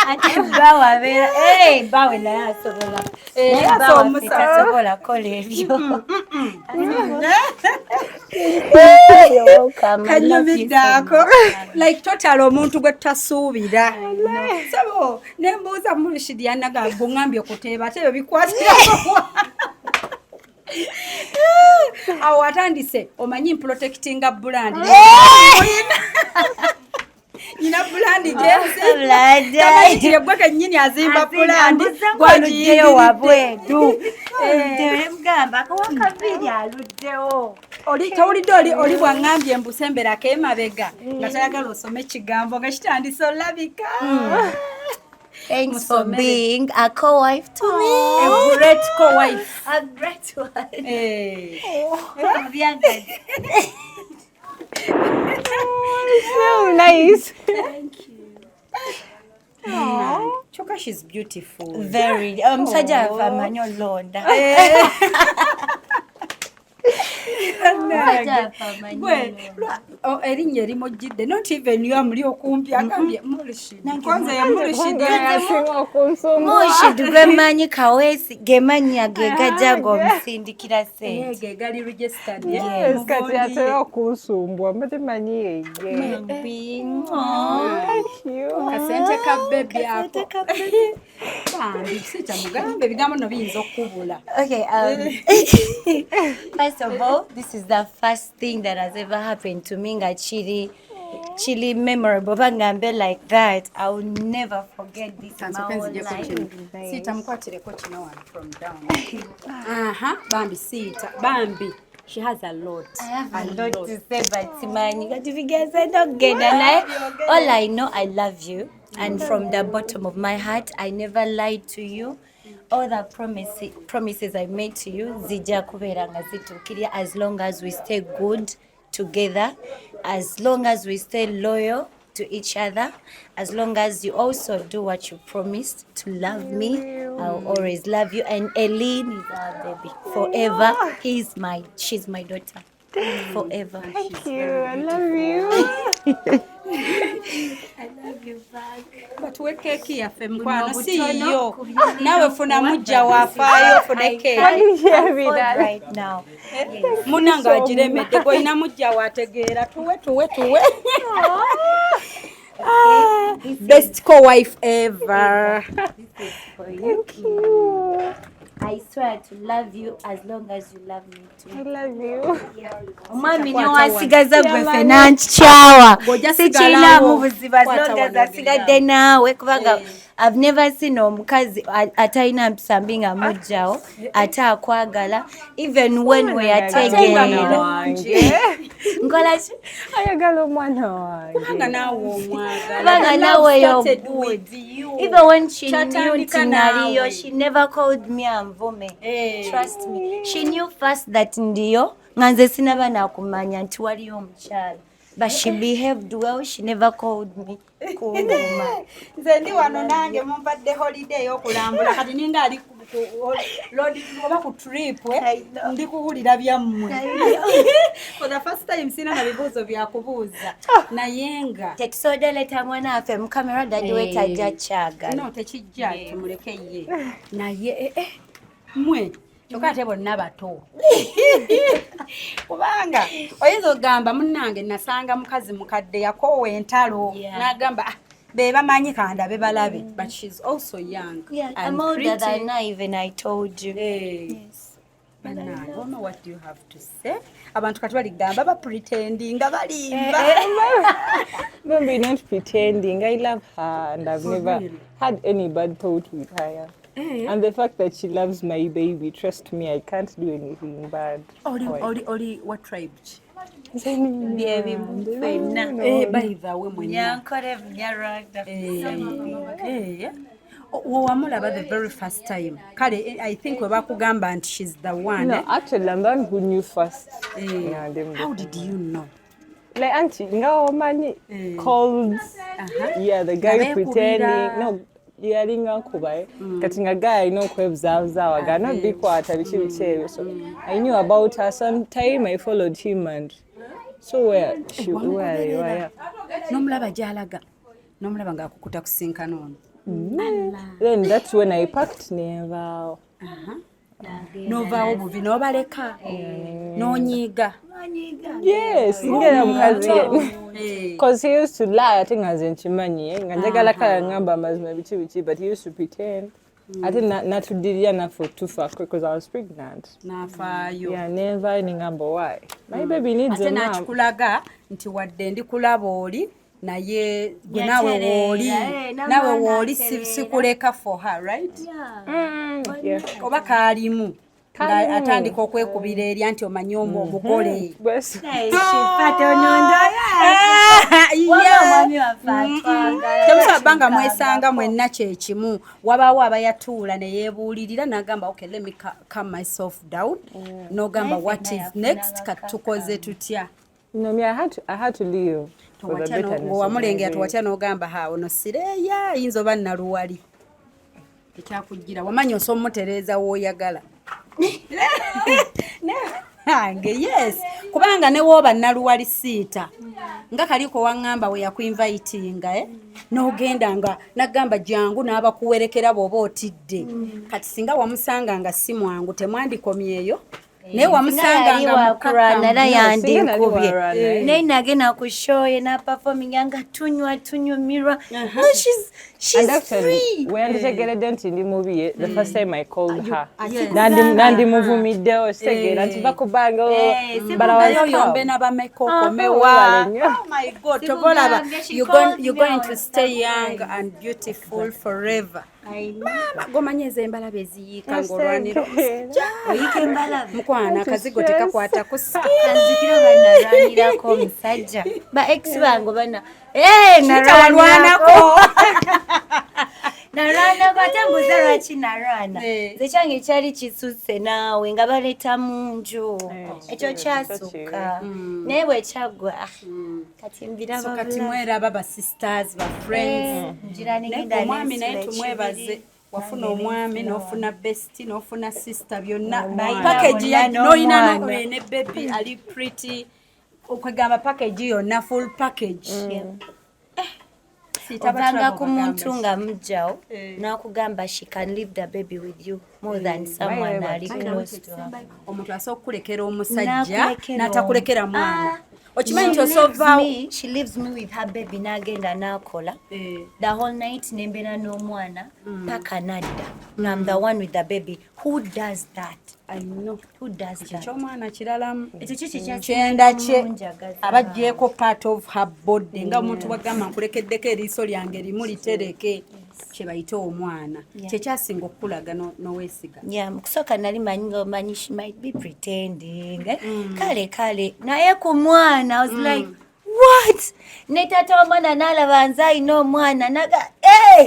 Speaker 4: Ate bbawe abeera, eh, bbawe naye asobola.
Speaker 2: Eh,
Speaker 4: Naye
Speaker 2: asobola
Speaker 4: bba waffe tasobola kukola ebyo. You're welcome. I love you so
Speaker 2: Kanyumidde
Speaker 4: much.
Speaker 2: like total omuntu gwe tutasuubira. Sabo nembuuza Murshid, yanaga guŋambye okuteeba, ate ebyo bikwatira awo atandise. Omanyi mprotectinga brand, nyina brand.
Speaker 4: Brand.
Speaker 2: Jensi gwe kennyini azimba brand.
Speaker 4: Gwaluddeyo wabweru. Mugamba akawakaviiri aluddewo.
Speaker 2: Oli tawulidde oli bwaŋŋambye mbusemberako emabega nga tayagala osome ekigambo nga kitandise olabika.
Speaker 4: Thanks for being a co-wife to me.
Speaker 2: A great co-wife.
Speaker 4: A great one.
Speaker 2: Eh.
Speaker 4: Bianca.
Speaker 5: So nice.
Speaker 2: Kyokka she's beautiful.
Speaker 4: Very. Omusajja waffe amanyi olonda. Omusajja waffe amanyi
Speaker 2: Gwe,
Speaker 4: olonda.
Speaker 2: Erinnya erimujjidde, not even you amuli okumpi agambye Murshid. Kwanza ye Murshid.
Speaker 4: Murshid gwe mmanyi Kaweesi, ge mannya ge gajja ng'omusindikira ssente.
Speaker 2: Ge gali registered.
Speaker 5: Yes, kati atera okunsumbwa mbadde manyi yeye. Thank you.
Speaker 2: Kasente ka baby ako. Bambi sita mugambe ebigambo nno biyinza okukubula.
Speaker 4: Okay, first of all, this is the first thing that has ever happened to me nga kiri kiri memorable. Bangambe like that. I will never forget this in my whole life.
Speaker 2: Siita, mukwatireko kino wano from down. Aha, bambi siita, bambi she has a lot.
Speaker 4: I have a lot to say, but simanyi kati bigeze n'okugenda naye. All I know, I love you, and from the bottom of my heart, I never lied to you. All the promises I made to you zijja kubeera nga zituukirira as long as we stay good together, as long as we stay loyal to each other, as long as you also do what you promised to love me. I will always love you. And Eileen is our baby forever. He's my, she's my daughter forever.
Speaker 5: Thank you. I love you.
Speaker 4: I love you back.
Speaker 2: Batuwe keeki yaffe mukwano, si
Speaker 4: Buno
Speaker 2: yiyo.
Speaker 4: butono.
Speaker 2: Naawe funa mujja waafaayo ofune keeki.
Speaker 5: Hear me that.
Speaker 4: Right now. Yes.
Speaker 2: Munange agiremedde, gwolina mujja waategeera. Tuwe, tuwe, tuwe. Ah, best co-wife ever.
Speaker 4: For you.
Speaker 5: Thank you.
Speaker 4: I swear to love you as long as you love me too.
Speaker 5: I love you.
Speaker 4: Omwami newasigaza gwe ffena nkikyawa.
Speaker 2: Bw'ojja
Speaker 4: sikirinaamu
Speaker 2: sigalawo.
Speaker 4: buzibu as
Speaker 2: Kwata
Speaker 4: long as
Speaker 2: wano.
Speaker 4: asigadde naawe, kubanga I've never seen omukazi atalina mpisa mbi nga mujjawo ate akwagala even when we yategeera.
Speaker 5: Wange.
Speaker 4: Nkola ki?
Speaker 5: Ayagala omwana wange.
Speaker 2: Kubanga naawe omwagala.
Speaker 4: Kubanga
Speaker 2: The
Speaker 4: naawe
Speaker 2: love
Speaker 4: you're
Speaker 2: started
Speaker 4: good.
Speaker 2: with you.
Speaker 4: Even when she knew
Speaker 2: Kyatandika
Speaker 4: nti naliyo,
Speaker 2: naawe.
Speaker 4: she never called me anvume.
Speaker 2: Eh.
Speaker 4: Trust me, she knew first that ndiyo nga nze sinaba nakumanya nti waliyo omukyala, but she behaved well. She never called me kunvuma.
Speaker 2: Nze ndi wano nange mumpadde holiday ey'okulambula, kati ninga ali ku road oba ku trip, eh, ndi kuwulira byammwe for the first time. Sina na bibuuzo byakubuuza, naye nga
Speaker 4: Tetusobodde leeta mwana waffe mu kamera, daddy we tajja kyagala.
Speaker 2: No, tekijja, tumuleke ye. Naye mwe kyokka ate bonna bato, kubanga oyinza okugamba, munnange nasanga mukazi mukadde yakoowa entalo, n'agamba, "Ah, be bamanyi kandabe balabe," but she's also young
Speaker 4: Yeah,
Speaker 2: and
Speaker 4: I'm older
Speaker 2: pretty.
Speaker 4: than I even I told you.
Speaker 2: Eh.
Speaker 4: Yes.
Speaker 2: Bannange, ono, what do you have to say? Abantu kati baligamba bapretendinga, balimba.
Speaker 5: Don't be not pretending. I love her and I've
Speaker 2: For
Speaker 5: never
Speaker 2: real?
Speaker 5: had any bad thought with her. Yeah. And the fact that she loves my baby, trust me, I can't do anything bad.
Speaker 2: Oli
Speaker 5: Why?
Speaker 2: oli what tribe ki?
Speaker 4: Byebimu ffenna.
Speaker 2: Eh, by the way, mwenna.
Speaker 4: Nyankole, Munyarwanda.
Speaker 2: Eh, wewamulaba the very first time, kale I think we bakugamba nti she's the one.
Speaker 5: No,
Speaker 2: Eh?
Speaker 5: actually, I'm the one who knew first.
Speaker 2: Eh,
Speaker 5: Yeah, them
Speaker 2: how did you know?
Speaker 5: Like auntie, nga omanyi calls. Yeah, the guy
Speaker 2: Nga
Speaker 5: pretending.
Speaker 2: beekubira.
Speaker 5: No, yalinga nkuba, eh. Kati nga guy alina okwebuzaabuza wagana bikwata biki biki ebyo. So I knew about her. Sometime I followed him and so where she where they were. Yeah.
Speaker 2: N'omulaba gy'alaga, n'omulaba ng'akukuta kusinkana ono.
Speaker 5: Then that's when I packed nenvaawo.
Speaker 2: N'ovaawo buvi, n'obaleka, n'onyiiga.
Speaker 5: Yes, ngera mukazi ye.
Speaker 2: Eh,
Speaker 5: Because he used to lie, ate nga nze nkimanyi, eh, nga njagala kale ngamba amazima biki biki, but he used to pretend. Ate natuddirira naffe tufa because I was pregnant.
Speaker 2: N'afaayo.
Speaker 5: Yeah, nenvaayo nengamba, why? My baby needs
Speaker 2: Ate
Speaker 5: a mom.
Speaker 2: n'akikulaga nti wadde ndi kulaba oli, naye gwe naawe
Speaker 4: Yatereera,
Speaker 2: wooli,
Speaker 4: eh,
Speaker 2: naawe
Speaker 4: n'amwana
Speaker 2: wooli,
Speaker 4: atereera.
Speaker 2: sikuleka for her, right?
Speaker 5: Yeah.
Speaker 2: Oba kaalimu nga
Speaker 5: Kaalimu.
Speaker 2: atandika okwekubira erya nti omanyi omu omugole.
Speaker 5: Bwes-
Speaker 4: Shifa tonondo.
Speaker 2: Yeah.
Speaker 4: Omwami waffe atwagala.
Speaker 2: Temusaba bbanga mwesanga mwenna kyekimu. Wabaawo abayatuula ne yeebuulirira n'agamba, "Okay, let me calm myself down," n'ogamba,
Speaker 4: Naye
Speaker 2: "What
Speaker 4: ffenna
Speaker 2: is
Speaker 4: yafuna
Speaker 2: next?
Speaker 4: bakakkamu.
Speaker 2: Katukoze tutya?"
Speaker 5: No, me, I had to leave for the bitterness of my
Speaker 2: Ng'owamulengera
Speaker 5: baby.
Speaker 2: tewatya n'ogamba, ha, ono sireeya ayinza oba naluwali ekyakujjira, wamanyi osobola omutereeza w'oyagala nange. Yes, kubanga ne wooba naluwali siita nga kaliko waŋŋamba we yakuinvitinga, eh? N'ogenda nga nagamba jangu n'abakuwerekera bw'oba otidde. Kati singa wamusanga nga si mwangu, temwandikomyeyo, naye wamusanga
Speaker 4: yali
Speaker 2: nga
Speaker 4: wakulwana era
Speaker 2: mukkakkamu.
Speaker 5: Singa nali
Speaker 4: yandinkubye.
Speaker 5: walwana, eh.
Speaker 4: Naye nagenda ku show ye naperforminga nga tunywa tunyumirwa. No, she's
Speaker 5: And actually,
Speaker 4: free.
Speaker 5: we yanditegeredde nti ndi mubi, eh, the first time I called her.
Speaker 2: Yes.
Speaker 5: Nandimuvumiddewo, kitegeera nti bakubanga,
Speaker 4: Eh,
Speaker 5: but I was
Speaker 2: naye
Speaker 5: calm.
Speaker 2: oyombe n'abameka okomewa.
Speaker 5: Webale nnyo.
Speaker 2: Oh my God, tobolaba.
Speaker 4: Sikugambye, she
Speaker 2: You're
Speaker 4: called
Speaker 2: you're
Speaker 4: me,
Speaker 2: going
Speaker 4: I
Speaker 2: to
Speaker 4: was
Speaker 2: stay
Speaker 4: surprised.
Speaker 2: young and beautiful forever.
Speaker 4: I know.
Speaker 2: Maama gomanyi ez'embalabe eziyiika ng'olwanira
Speaker 4: Oyiika embalabe.
Speaker 2: Mukwano, akazigo tekakwata ku
Speaker 4: Kanzikira oba nalwanirako omusajja, ba ex bange bana. Eh,
Speaker 2: Tawalwanako.
Speaker 4: Nalwanako, ate mbuuza lwaki nalwana.
Speaker 2: Eh.
Speaker 4: Nze kyange kyali kisusse naawe nga baleeta mu nju, ekyo
Speaker 5: ekyo
Speaker 4: kyasukka, naye bwe kyaggwa, ah, kati mbiraba
Speaker 2: So kati
Speaker 4: bulabi.
Speaker 2: mweraba ba sisters, ba friends.
Speaker 4: Ngira
Speaker 2: Naye
Speaker 4: negenda
Speaker 2: omwami naye
Speaker 4: nensula
Speaker 2: tumwebaze,
Speaker 4: ekibiri.
Speaker 2: wafuna omwami, n'ofuna best, n'ofuna sister, byonna
Speaker 4: Bayina
Speaker 2: package ya
Speaker 4: bonna
Speaker 2: n'olina
Speaker 4: n'omwana.
Speaker 2: ne baby ali pretty, okwegamba package yonna, full package. Siita
Speaker 4: Ovanga
Speaker 2: abatulaba
Speaker 4: ku
Speaker 2: obagamba
Speaker 4: muntu
Speaker 2: ki?
Speaker 4: nga mujjawo
Speaker 2: Eh.
Speaker 4: n'akugamba she can leave the baby with you more than someone ali close to her.
Speaker 2: Omuntu asobola okukulekera omusajja
Speaker 4: N'akulekera
Speaker 2: n'atakulekera
Speaker 4: omu.
Speaker 2: mwana.
Speaker 4: Ah,
Speaker 2: Okimanyi nti
Speaker 4: she leaves
Speaker 2: osovaawo
Speaker 4: she leaves me with her baby n'agenda n'akola
Speaker 2: Eh.
Speaker 4: the whole night, nembeera n'omwana paka nadda nga I'm the one with the baby. Who does that?
Speaker 2: I know.
Speaker 4: Who does that?
Speaker 2: Ekyomwana kiralamu.
Speaker 4: Ekyo kyo kyekyasinga
Speaker 2: Kyenda kye
Speaker 4: omunjagaza.
Speaker 2: Abaggyeko part of her body, nga omuntu bwagamba nkulekeddeko eriiso lyange limu litereke, kye bayita omwana, kyekyasinga okukulaga n'oweesiga.
Speaker 4: Yeah, mu kusooka nali manyi nga omanyi she might be pretending, eh? Kale kale, naye ku mwana I was like, what? Ne taata w'omwana n'alaba nze alina omwana naga, "Hey,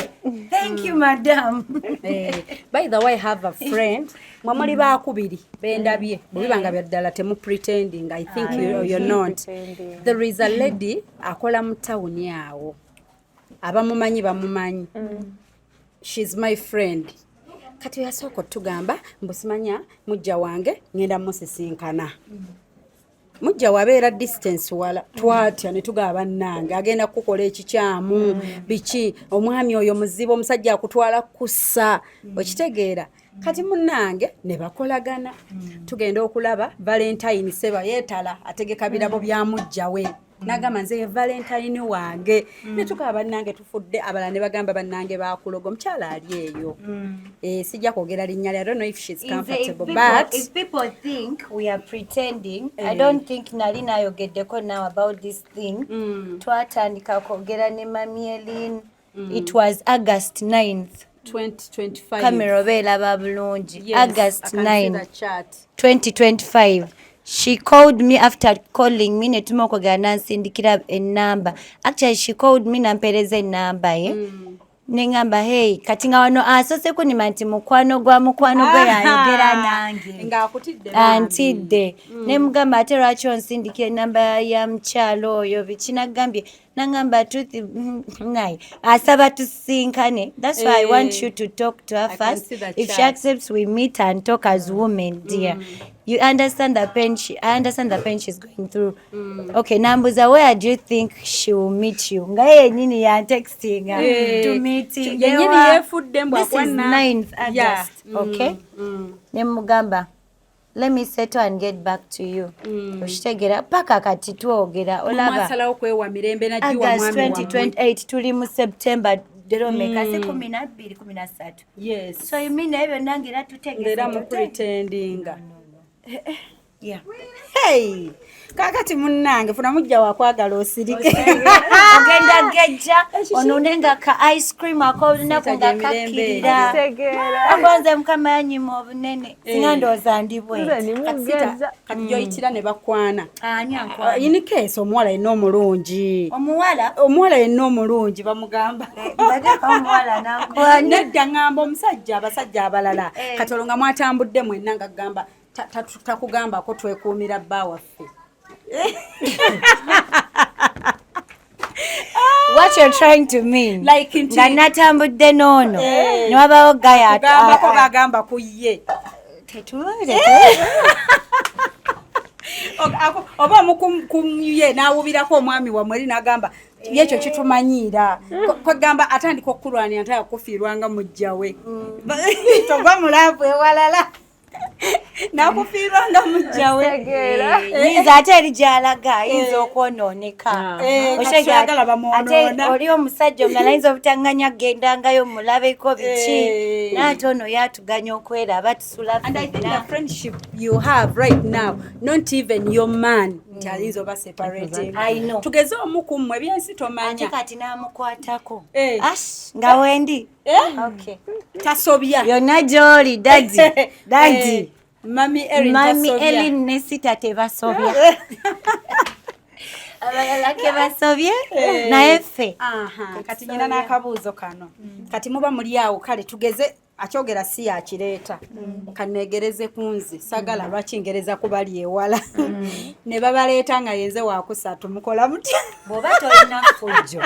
Speaker 4: thank you, madam."
Speaker 2: Eh, by the way, I have a friend, mwe muli bakubiri bendabye bwe biba nga byaddala temu pretending. I think you're not. There is a lady akola mu tawuni awo, abamumanyi bamumanyi. She's my friend. Kati yasooka otugamba mbu simanya mujja wange ngenda musisinkana. Mujja wabeera distance wala, twatya ne tugaba bannange agenda kukukola ekikyamu biki, omwami oyo muzibu, omusajja akutwala kussa, okitegeera? Kati munnange ne bakolagana, tugenda okulaba Valentine seba yeetala ategeka birabo bya mujja we, nagamba nze ye Valentine wange. Ne tugaba bannange tufudde, abalala ne bagamba bannange bakuloga omukyala ali eyo. Eh, sijja kwogera linnya lye, I don't know if she's
Speaker 4: If,
Speaker 2: comfortable,
Speaker 4: people,
Speaker 2: but
Speaker 4: if people think we are pretending, I don't think nali nayogeddeko now about this thing. Twatandika kwogera ne Mami Elin. It was August 9th.
Speaker 2: 2025.
Speaker 4: Kamera oba eraba bulungi.
Speaker 2: Yes,
Speaker 4: August
Speaker 2: I can see
Speaker 4: 9
Speaker 2: the chat.
Speaker 4: 2025. She called me. After calling me, netuma okwogera, nansindikira enamba. Actually, she called me, nampeereza enamba ye, neŋŋamba, "Hey." Kati nga wano asoose kunima nti mukwano gwa mukwano gwe yayogera nange.
Speaker 2: Ng'akutidde.
Speaker 4: Antidde. Nemugamba, "Ate lwaki onsindikira enamba ya mukyalo oyo? Biki?" Nagambye, naŋŋamba truth naye asaba tusinkane. That's why I want you to talk to her
Speaker 2: I can
Speaker 4: first.
Speaker 2: See the
Speaker 4: If she
Speaker 2: chat.
Speaker 4: accepts, we meet and talk as women. Dear, you understand the pain she, I understand the pain she's going through. Okay, nambuza, "Where do you think she will meet you?" Nga ye yennyini yantextinga to meeting.
Speaker 2: Yennyini yeefudde mbu
Speaker 4: This is
Speaker 2: akwana.
Speaker 4: 9th August. Okay, nemugamba, "Let me settle and get back to you." Okitegeera? Paka kati twogera, olaba.
Speaker 2: Mwasalawo kwewa mirembe nagiwa
Speaker 4: August
Speaker 2: mwami wammwe.
Speaker 4: 2028, tuli mu September deromeka si 12, 13.
Speaker 2: Yes.
Speaker 4: So you mean ebyo nange era tutegese.
Speaker 2: Ng'era mu pretendinga.
Speaker 4: Yeah.
Speaker 2: Hey, kaakati munnange funa mujja wakwagala osirike.
Speaker 4: Ogenda gejja onune nga ka ice cream ak'olunaku nga
Speaker 2: Sita gy'emirembe.
Speaker 4: kakkirira.
Speaker 5: Tegeera.
Speaker 4: Agonze Mukama yanyima obunene, singa ndowooza ndi
Speaker 5: Nze
Speaker 4: bwenti.
Speaker 5: ndi
Speaker 2: Kati sita,
Speaker 5: mugezza.
Speaker 2: kati gyoyitira ne bakwana.
Speaker 4: Ani ankwana?
Speaker 2: In case omuwala yenna omulungi,
Speaker 4: Omuwala?
Speaker 2: Omuwala yenna omulungi bamugamba.
Speaker 4: Mbadeko omuwala nankwana.
Speaker 2: Nedda, ŋŋamba omusajja, abasajja abalala.
Speaker 4: Eh.
Speaker 2: Kati olwo nga mwatambudde mwenna nga gamba takugambako twekuumira bba waffe.
Speaker 4: What you're trying to mean,
Speaker 2: Like nti-
Speaker 4: nga natambudde n'ono,
Speaker 2: Eh.
Speaker 4: ne wabawo gaya?
Speaker 2: Kugambako bagamba ku ye. Oba omu ku ye n'awubirako omwami wammwe eri n'agamba ye ekyo kitumanyiira. Kwegamba atandika okukulwanira nti akufiirwanga mujja we, togwa mu love ewalala n'akufiirwanga mujja we.
Speaker 5: Tegeera.
Speaker 4: Yinza ate eri gy'alaga ayinza okwonooneka.
Speaker 2: Eh, kati
Speaker 4: Oshega,
Speaker 2: toyagala bamwonoona.
Speaker 4: Ate oli omusajja omulala ayinza obutanganya kugendangayo mulabeko biki.
Speaker 2: Eh.
Speaker 4: Naye ate ono yatuganya okweraba tusula
Speaker 2: And I think
Speaker 4: ffenna.
Speaker 2: the friendship you have right now, not even your man, nti ayinza oba separating.
Speaker 4: I know.
Speaker 2: Tugeze omu ku mmwe ebyensi
Speaker 4: Ate
Speaker 2: tomanya.
Speaker 4: kati n'amukwatako.
Speaker 2: Eh.
Speaker 4: Ash, nga wendi.
Speaker 2: Eh?
Speaker 4: Okay.
Speaker 2: Tasobya.
Speaker 4: Yonna gy'oli, daddy,
Speaker 2: Eh,
Speaker 4: daddy.
Speaker 2: Mami Erin
Speaker 4: Mami
Speaker 2: tasobya.
Speaker 4: Elin ne Sita tebasobya, abalala ke basobye, naye ffe.
Speaker 2: Aha, kati nyina n'akabuuzo kano. Kati muba muli awo, kale tugeze akyogera si yakireeta, kanegereze ku nze, sagala lwaki ngereza kubali ewala, ne babaleeta nga yenze wakusatu, mukola mutya?
Speaker 4: Bw'oba tolina ffujjo,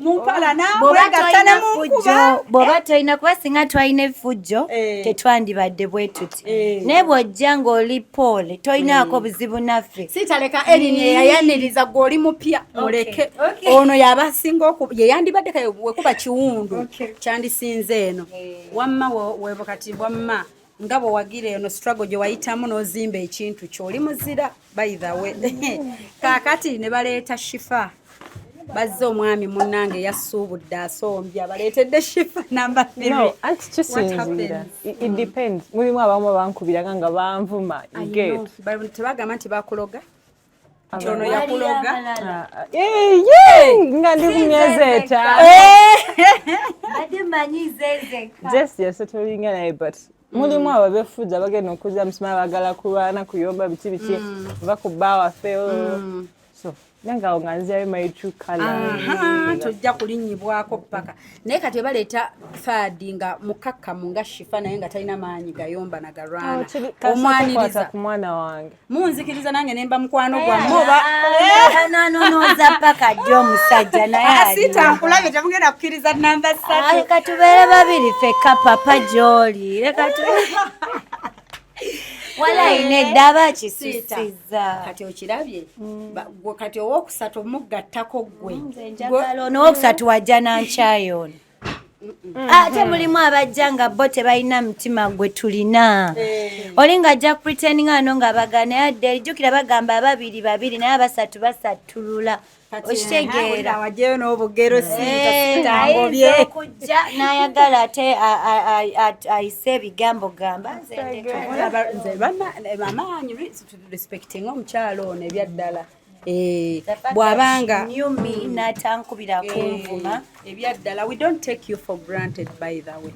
Speaker 2: Mumpalana,
Speaker 4: bw'oba
Speaker 2: mwegatta ne
Speaker 4: tolina
Speaker 2: munkuba.
Speaker 4: ffujjo, bw'oba tolina, kuba singa twalina effujjo
Speaker 2: Eh.
Speaker 4: tetwandibadde bwe tuti.
Speaker 2: Eh.
Speaker 4: Naye bw'ojja ng'oli poole, tolinaako buzibu naffe.
Speaker 2: Sitaleka Erin eyayaniriza gwe oli mupya, muleke.
Speaker 4: Okay.
Speaker 2: Ono yabasinga yeyandibadde kaye wekuba kiwundu kyandisinze eno wamma kati wamma nga bwe wagira eno struggle gye wayitamu n'ozimba ekintu kyo, oli muzira by the way. Kaakati ne baleeta Shifa, bazze omwami munnange yasuubudde asombya, baleetedde Shifa number three.
Speaker 5: No, anti
Speaker 2: What
Speaker 5: kisinziira.
Speaker 2: happens?
Speaker 5: It depends. Mulimu abamu abankubiraga nga banvuma. You
Speaker 2: I
Speaker 5: get.
Speaker 2: know. Tebagamba nti bakuloga, nti ono
Speaker 4: Waliyo
Speaker 2: yakuloga.
Speaker 4: abalala.
Speaker 5: Ah, eh, yeah, nga ndi ku myezi 5.
Speaker 4: Badde manyi zezeka.
Speaker 5: Just yasetolinga naye, but mulimu abo abefuza bagenda okuzza musima, bagala kulwana, kuyomba, biki biki, va ku bba waffe, oh. So Nange awo nga nzirayo my true color.
Speaker 2: Aha, tojja kulinnyibwako paka. Naye kati baleeta third nga mukakkamu nga Shifa, naye nga talina maanyi gayomba na galwana, omwaniriza?
Speaker 5: Ku mwana wange.
Speaker 2: Munzikiriza nange nemba mukwano gwamme oba?
Speaker 4: Ananonooza paka jjo omusajja naye aliwo.
Speaker 2: Asita, nkulabye, temugenda kukkiriza namba 3.
Speaker 4: Leka tubeere babiri ffekka, papa gy'oli. Leka tu walayi nedda, aba akisusiza.
Speaker 2: Kati okirabye. Gwe kati owokusatu mugattako ggwe.
Speaker 4: Nze njagala ono owokusatu wajja nankyayo ono. Ate mulimu abajja nga bo tebalina mutima gwe tulina. Oli ng'ajja pretending ano nga bagana, naye adde jjukira bagamba ababiri babiri, naye abasatu basatulula. Okitegeera?
Speaker 2: Wajjayo n'obugero.
Speaker 4: Eh,
Speaker 2: Siita
Speaker 4: ayinza
Speaker 2: ngobye.
Speaker 4: okujja n'ayagala ate ayise ebigambo gamba nze ndeka.
Speaker 2: Olaba, nze amaanyi respecting omukyalo ono ebyaddala. Eh, bw'abanga
Speaker 4: knew me n'atankubira kunvuma.
Speaker 2: Ebyaddala, we don't take you for granted. By the way,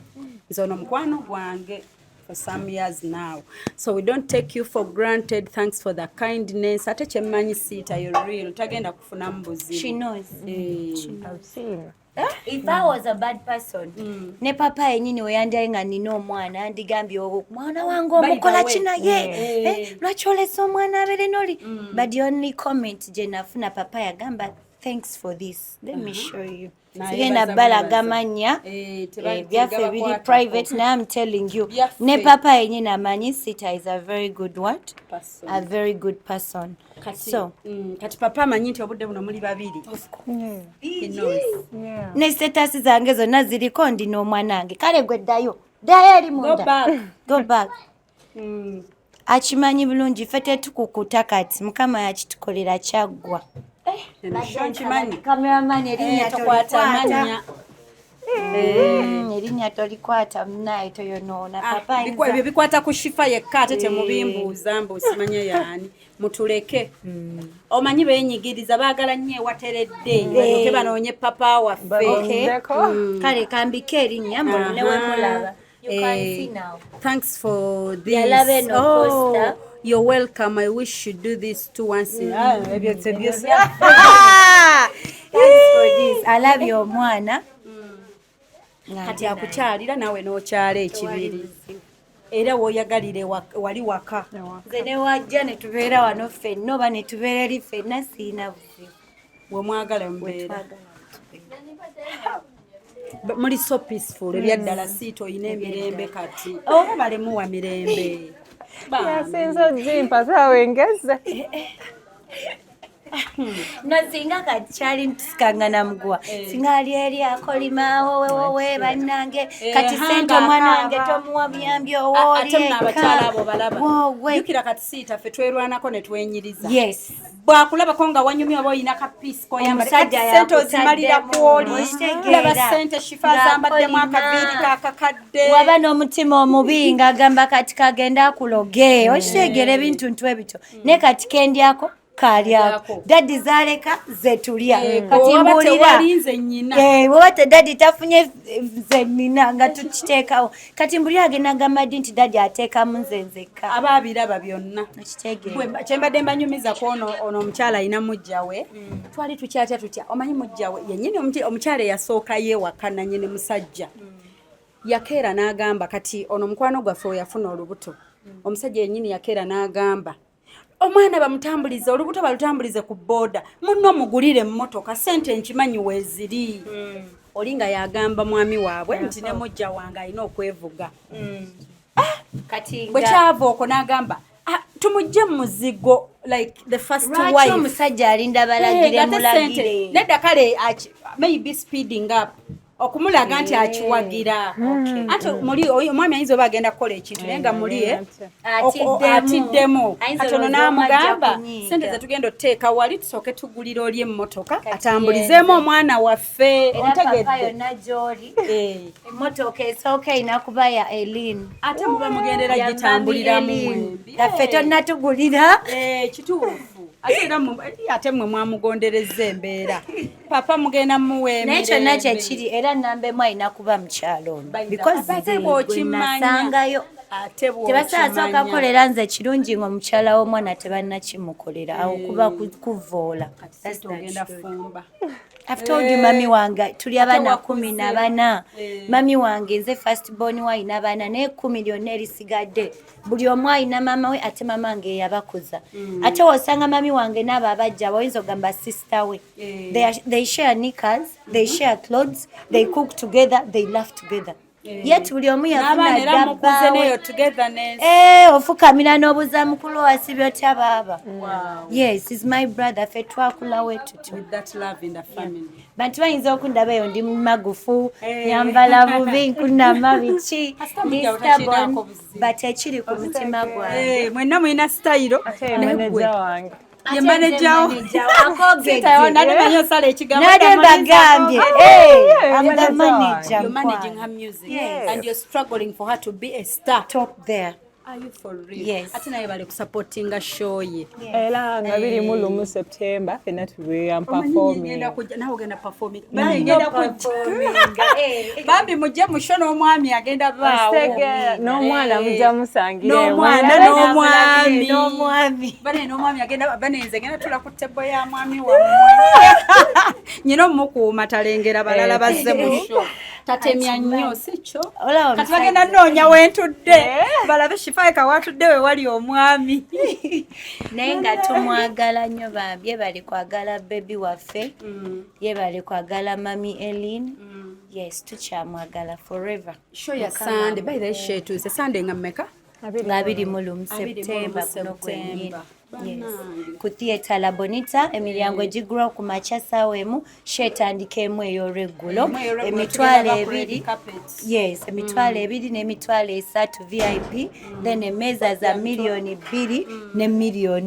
Speaker 2: nze ono mukwano gwange for some years now, so we don't take you for granted. Thanks for the kindness. Ate kyemmanyi, Siita, you real, tagenda kufunamu buzibu.
Speaker 4: She knows.
Speaker 2: Eh,
Speaker 5: I've seen.
Speaker 4: If I was a bad person, ne papa yenyini weyandyaye nga nina omwana, yandigambye, "Omwana wange omukola
Speaker 2: way,
Speaker 4: ki naye? Eh, lwaki olesa omwana abeere noli?" But the only comment gye nafuna, papa yagamba, "Thanks for this." Let me show you.
Speaker 2: Naye
Speaker 4: Sigenda
Speaker 2: baza
Speaker 4: balaga
Speaker 2: mwebaza.
Speaker 4: mannya.
Speaker 2: Eh,
Speaker 4: Byaffe biri
Speaker 2: tegabakwatako.
Speaker 4: private, naye I'm telling you,
Speaker 2: Byaffe.
Speaker 4: ne papa yenyini amanyi Sita is a very good what?
Speaker 2: Person.
Speaker 4: A very good person.
Speaker 2: Kati,
Speaker 4: So
Speaker 2: kati papa amanyi nti obudde buno muli babiri. He knows.
Speaker 5: Yeah.
Speaker 4: Ne status zange zonna ziriko ndi n'omwana wange. Kale gwe ddayo, ddayo eri
Speaker 2: Go
Speaker 4: munda.
Speaker 2: back.
Speaker 4: Go back. Akimanyi bulungi, ffe tetukukuta. Kati Mukama yakitukolera, kyaggwa.
Speaker 2: Eno sho nkimanyi.
Speaker 4: Cameraman, erinnya
Speaker 2: Eh, tokwata
Speaker 4: tolikwata.
Speaker 2: mannya.
Speaker 4: Erinnya tolikwata munaye, toyonoona.
Speaker 2: Ah,
Speaker 4: Papa
Speaker 2: ebyo bikwata ku Shifa yekka, ate temubimbuuza mbu simanya yaani. Mutuleke. Omanyi benyigiriza, baagala nnyo ewateredde balyoke banoonye papa waffe.
Speaker 4: Okay.
Speaker 5: Ndeko.
Speaker 4: Kale kambike erinnya mulone wemulaba. You can
Speaker 2: Eh,
Speaker 4: see now.
Speaker 2: Thanks for this.
Speaker 4: Yalaba eno poster.
Speaker 2: You're welcome. I wish you do this too once in ah, ebyo ebyo.
Speaker 4: Thanks for this. Alabye omwana.
Speaker 2: Kati akukyalira naawe n'okyala ekibiri, era w'oyagalire wali waka.
Speaker 4: Nze ne wajja ne tubeera wano ffenna oba ne tubeera eri ffenna, siina buzibu.
Speaker 2: We mwagala mubeera.
Speaker 4: Twagala tubeera.
Speaker 2: Muli so peaceful ebyaddala. Siita, oyina emirembe kati, oba balemuwa mirembe? Bambi.
Speaker 5: Yasinze ogimpa sawengeze.
Speaker 4: No, singa kati kyali ntusikangana muguwa, singa ali eri akolima wowewowe bannange. Kati sente
Speaker 2: hanga
Speaker 4: omwana wange
Speaker 2: akaaba.
Speaker 4: tomuwa buyambi.
Speaker 2: Ate muno abakyala abo balaba.
Speaker 4: Owooli.
Speaker 2: Jjukira kati Siita, ffe twerwanako ne twenyiriza.
Speaker 4: Yes.
Speaker 2: Bwakulabako nga wanyumye oba oyina ka piece koyambala, kati
Speaker 4: Omusajja
Speaker 2: sente ozimalira kwoli.
Speaker 4: Okitegeera.
Speaker 2: Laba sente Shifa zambaddemu,
Speaker 4: Ng'akolima.
Speaker 2: akaviiri kakakadde.
Speaker 4: Waba n'omutima omubi ng'agamba kati kagenda akuloge, okitegeera, ebintu ntu ebityo. Naye kati kendyako kalyako.
Speaker 2: Kalyako.
Speaker 4: Daddy zaleka zetulya. Kati
Speaker 2: Waba
Speaker 4: mbuulira.
Speaker 2: tewali nze nnyina.
Speaker 4: Eh, woba te daddy tafunye nze nina nga tukiteekawo. Kati mbuli agenda agamba ddi nti daddy ateekamu nze nzekka.
Speaker 2: Aba abiraba byonna.
Speaker 4: Okitegeera?
Speaker 2: Kyembadde mbanyumiza ku ono, ono omukyala alina mujja we. Twali tukyatya tutya, omanyi mujja we yennyini omukyala eyasookayo ewaka nanyini musajja yakeera n'agamba, kati ono mukwano gwaffe we yafuna olubuto, omusajja yennyini yakeera n'agamba omwana bamutambulize, olubuto balutambulize ku booda, munno mugulire emmotoka, sente nkimanyi weeziri. Oli nga yagamba mwami waabwe nti ne mujja wange alina okwevuga.
Speaker 4: Kati
Speaker 2: Bwe kyava okwo n'agamba, "Ah, tumugye mu muzigo," like the first
Speaker 4: lwaki
Speaker 2: wife.
Speaker 4: Omusajja alinda balagire?
Speaker 2: Eh, ate sente
Speaker 4: Mulagire.
Speaker 2: Nedda, kale maybe speeding up okumulaga nti akiwagira. Ate muli oyo omwami ayinza oba agenda kukola ekintu, naye nga muli
Speaker 4: Atiddemu.
Speaker 2: Atiddemu.
Speaker 4: Ayinza
Speaker 2: Kati ono
Speaker 4: olowooza omwajja
Speaker 2: n'amugamba,
Speaker 4: kunyiiga.
Speaker 2: sente zetugenda otuteeka wali, tusooke tugulira oli emmotoka atambulizeemu omwana waffe.
Speaker 4: Era papa
Speaker 2: Ontegedde?
Speaker 4: yonna gy'oli,
Speaker 2: Eh,
Speaker 4: emmotoka esooka erina kuba ya Elin.
Speaker 2: Ate muba mugendera gitambuliramu mwembi.
Speaker 4: Gaffe tonnatugulira.
Speaker 2: Eh, kituufu. Ate era ate mmwe mwamugondereza embeera, papa mugenda muwa
Speaker 4: Naye kyonna
Speaker 2: emirembe.
Speaker 4: kyekiri, era namba emu alina kuba mukyalo ono
Speaker 2: By the
Speaker 4: because
Speaker 2: way, ate
Speaker 4: nze gwe
Speaker 2: bw'okimanya.
Speaker 4: nasangayo.
Speaker 2: Ate
Speaker 4: Tebasobola sooka
Speaker 2: bw'okimanya.
Speaker 4: kukolera nze kirungi ng'omukyala w'omwana tebannakimukolera, awo kuba kuvoola.
Speaker 2: Kati
Speaker 4: That's
Speaker 2: sita
Speaker 4: the
Speaker 2: ogenda
Speaker 4: truth.
Speaker 2: fumba.
Speaker 4: I've told you, mami wange tuli abaana
Speaker 2: wakuze.
Speaker 4: 14. Mami wange nze first born we, ayina abaana naye 10 lyonna erisigadde buli omu ayina maama we, ate maama wange yeyabakuza. Ate wosanga mami wange n'abo abajja, oyinza ogamba sister we. They share knickers, they share clothes, they cook together, they laugh together, yet buli omu yafuna
Speaker 2: N'abaana era mukuze
Speaker 4: dda
Speaker 2: neyo
Speaker 4: bbaawe.
Speaker 2: togetherness.
Speaker 4: Eh, ofukamira n'obuza mukulu wasibye otya baaba. Yes, is my brother, ffe twakula wetutu.
Speaker 2: With that love in the family.
Speaker 4: Bantu bayinza okundaba eyo ndi mumagufu,
Speaker 2: Eh.
Speaker 4: nyambala bubi, nkunama biki,
Speaker 2: Kasita
Speaker 4: ndi
Speaker 2: mujja
Speaker 4: stubborn,
Speaker 2: otakirinaako buzibu.
Speaker 4: but ekiri ku mutima gwange.
Speaker 2: Eh, mwenna mulina sitayiro.
Speaker 5: Ate
Speaker 2: Naye
Speaker 5: manager
Speaker 2: gwe
Speaker 5: wange.
Speaker 2: ye manager wo.
Speaker 4: Akogedde.
Speaker 2: Nali osala ekigambo.
Speaker 4: Nade mbagambye, eh, I'm the
Speaker 5: manager.
Speaker 4: manager.
Speaker 2: You're managing
Speaker 4: Mukwano.
Speaker 2: her music
Speaker 4: Yes.
Speaker 2: and you're struggling for her to be a star.
Speaker 4: Top there.
Speaker 2: Are you for real?
Speaker 4: Yes.
Speaker 2: Ate naye bali kusupportinga show ye.
Speaker 5: Era nga 21 September fenna tubeera
Speaker 2: Omanyi ngenda
Speaker 5: performing.
Speaker 2: kujja nawe ogenda performing. Bambi ngenda kujja.
Speaker 4: Eh.
Speaker 2: Bambi mujje mu show n'omwami agenda baawo.
Speaker 5: Ositegeera, n'omwana mujja musangira
Speaker 2: N'omwana
Speaker 5: ewala.
Speaker 2: n'omwami.
Speaker 4: N'omwami.
Speaker 2: Bane n'omwami agenda, bane nze ngenda tula ku table ya mwami wammwe. Nyina omukuuma talengera balala bazze mu show. Tatemya nnyo si kyo.
Speaker 4: Olaba
Speaker 2: Kati bagenda
Speaker 4: omusajja.
Speaker 2: nnoonya wentudde. Balabe Shifa watudde we wali omwami.
Speaker 4: Naye nga tumwagala nnyo bambi, yebale kwagala baby waffe, yebale kwagala mami Elin. Yes, tukyamwagala forever.
Speaker 2: Show ya Sunday, by the way, show etuuse Sunday nga mmeka?
Speaker 4: Nga 21
Speaker 2: 21
Speaker 4: September guno gwennyini.
Speaker 2: September.
Speaker 4: Yes.
Speaker 2: Bannange.
Speaker 4: Ku Theatre La Bonita, emiryango egigulwa ku makya ssaawa 1, show etandika 1 ey'olweggulo.
Speaker 2: 1 ey'olweggulo,
Speaker 4: Emitwalo
Speaker 2: tugenda ku red
Speaker 4: 2.
Speaker 2: carpet.
Speaker 4: Yes, 20,000 n'emitwalo 3 VIP, then emmeeza za 2 million ne 3 million.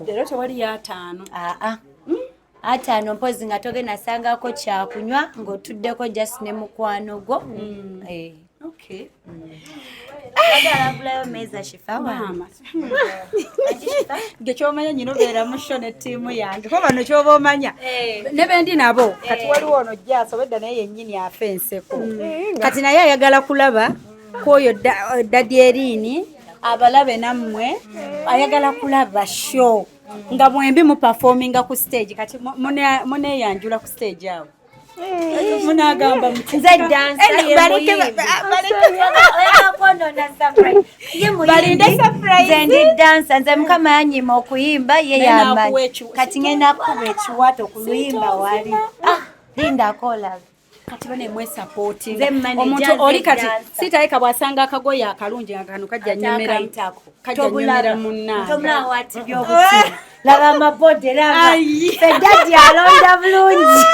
Speaker 2: Leero tewali 50.
Speaker 4: Aa, 50 mpozi nga togenda sangako kyakunywa ng'otuddeko just ne mukwano gwo. Eh.
Speaker 2: Okay.
Speaker 4: Bagala gulayo meeza Shifa wange.
Speaker 2: Maama. Gwe kyomanya nyina obeera mu show ne ttiimu yange. Ko bano kyoba omanya. Ne bendi nabo kati waliwo ono Jaaso obedda naye yennyini afa enseko. Kati naye ayagala kulaba kwoyo Daddy Erini abalabe nammwe, ayagala kulaba show nga mwembi muperforminga ku stage. Kati muneeyanjula ku stage awo munagamba muti
Speaker 4: Nze dancer,
Speaker 2: Eh,
Speaker 4: ye
Speaker 2: baleke
Speaker 4: muyimbi. Oyagala kwonoona surprise. Ye muyimbi,
Speaker 2: Balinde surprise.
Speaker 4: nze ndi dancer, nze Mukama yanyima okuyimba, ye
Speaker 2: Naye
Speaker 4: yamanyi.
Speaker 2: n'akuwa
Speaker 4: Kati ngenda kukuba ekiwato ku luyimba wali. Ah, lindako olabe.
Speaker 2: Kati bane mwesupportinga.
Speaker 4: Nze manager,
Speaker 2: Omuntu
Speaker 4: nze
Speaker 2: oli kati
Speaker 4: dancer.
Speaker 2: siitayika bw'asanga akagoye akalungi nga kano kajja nyumira,
Speaker 4: Akayitako.
Speaker 2: kajja nyumira munnange.
Speaker 4: Tomulaba watibya obutima. Laba amabode, laba.
Speaker 2: Ayi.
Speaker 4: Ffe daddy alonda bulungi.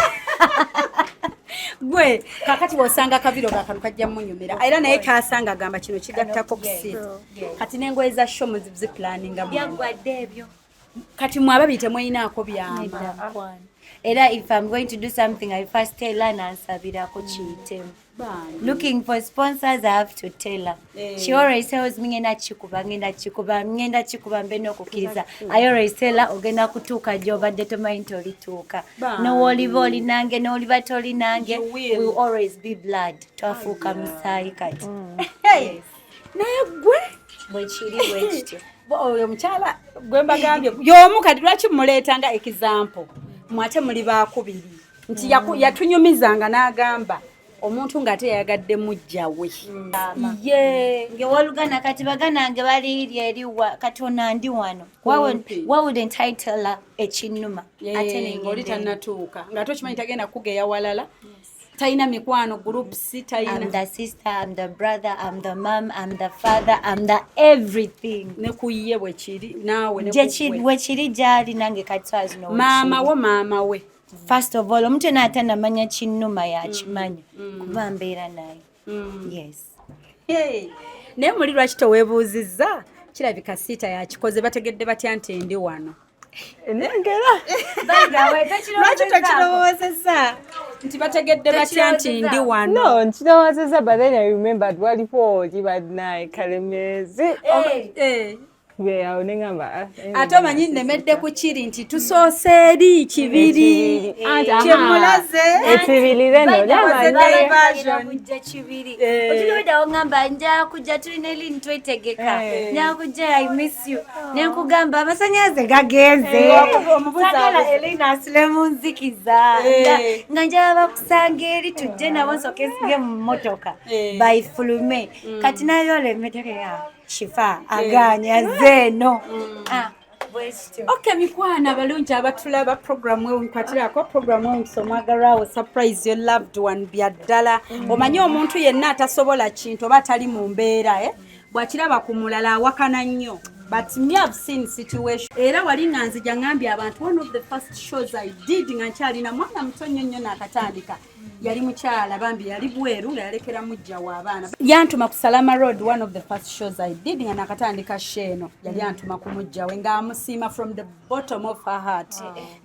Speaker 2: Gwe kakati bw'osanga akabiro ga kano kajja munyumira era naye kasanga agamba kino kigattako ku siita. Kati n'engoye za show muziplaninga.
Speaker 4: Byaggwadde ebyo.
Speaker 2: Kati mwe ababiri temweyinaako byama?
Speaker 4: Nedda, mukwano. Era if I'm going to do something, I first tell her, nansabirako kiyitemu.
Speaker 2: Bambi.
Speaker 4: Looking for sponsors, I have to tell her.
Speaker 2: Eh.
Speaker 4: She always tells me ngenda kikuba, ngenda kikuba, ngenda kikuba, mbe n'okukkiriza. I always tell her ogenda kutuuka gy'obadde tomanyi nti olituuka.
Speaker 2: Bambi.
Speaker 4: N'oliba oli nange, n'oliba toli nange,
Speaker 2: You will.
Speaker 4: we will always be blood. Twafuuka musaayi kati.
Speaker 2: Hey, naye gwe
Speaker 4: Bwe kiri bwe kityo.
Speaker 2: Oyo omukyala gwe mbagambye y'omu, kati lwaki muleeta nga example mwate muli bakubiri nti yatunyumizanga n'agamba omuntu ng'ate yayagadde mujja we ye.
Speaker 4: Ng'owooluganda kati baganange bali eri eriwa, kati ono ndi wano.
Speaker 2: Kumpi.
Speaker 4: Why wouldn't I tell her ekinnuma ate
Speaker 2: Eh, ng'oli
Speaker 4: nengenda?
Speaker 2: Tannatuuka ng'ate okimanyi tagenda kugeya walala, talina mikwano groups
Speaker 4: I'm
Speaker 2: talina.
Speaker 4: the sister, I'm the brother, I'm the mom, I'm the father, I'm the everything.
Speaker 2: Ne ku ye bwe kiri naawe ne
Speaker 4: Gye
Speaker 2: ku gwe.
Speaker 4: bwe kiri gy'ali nange kati saa zino we
Speaker 2: Maama
Speaker 4: kiri.
Speaker 2: wo maama we.
Speaker 4: First of all, omuntu yenna atanamanya kinnuma yakimanya kuba mbeera naye. Yes.
Speaker 2: Hey, naye muli lwaki toweebuuzizza? Kirabika siita yakikoze, bategedde batya nti ndi wano?
Speaker 5: Enengera.
Speaker 2: Lwaki tokirowoozezza nti bategedde batya nti ndi wano?
Speaker 5: No, nkirowoozezza, but then I remembered waliwo oli bannaye Kalemezi.
Speaker 2: Eh,
Speaker 5: Awo neŋamba, ah,
Speaker 2: Ate omanyi nnemedde ku kiri nti tusoose eri kibiri kyemulaze.
Speaker 5: Ekibirire no.
Speaker 4: Kujja kibiri otuloweddawo, ŋŋamba nja kujja, tulina elini twetegeka, nja kujja, I miss you, nenkugamba amasanyalaze gagenze, sagala Elina asule mu nzikiza, nga njala bakusanga eri, tujje nabo, nsooke nsige mu mmotoka bayifulume. Kati nayo olemedde, Shifa aganye azze eno. Ah, bwekityo.
Speaker 2: Okay, mikwano abalungi abatulaba, programu ewo nkwatirako, programu ewo nkisa omwagalwawo, surprise your loved one. Bya ddala, omanyi omuntu yenna atasobola kintu oba atali mu mbeera, eh? Bw'akiraba ku mulala awakana nnyo, but me, have seen situation era wali nga nzija ngambye abantu, one of the first shows I did nga nkyalina mwana muto nnyo nnyo naakatandika, yali mukyala bambi yali bweru nga yalekera mujja w'abaana, yantuma ku Salama Road. One of the first shows I did nga nakatandika show eno, yali antuma ku mujja we ng'amusiima from the bottom of her heart,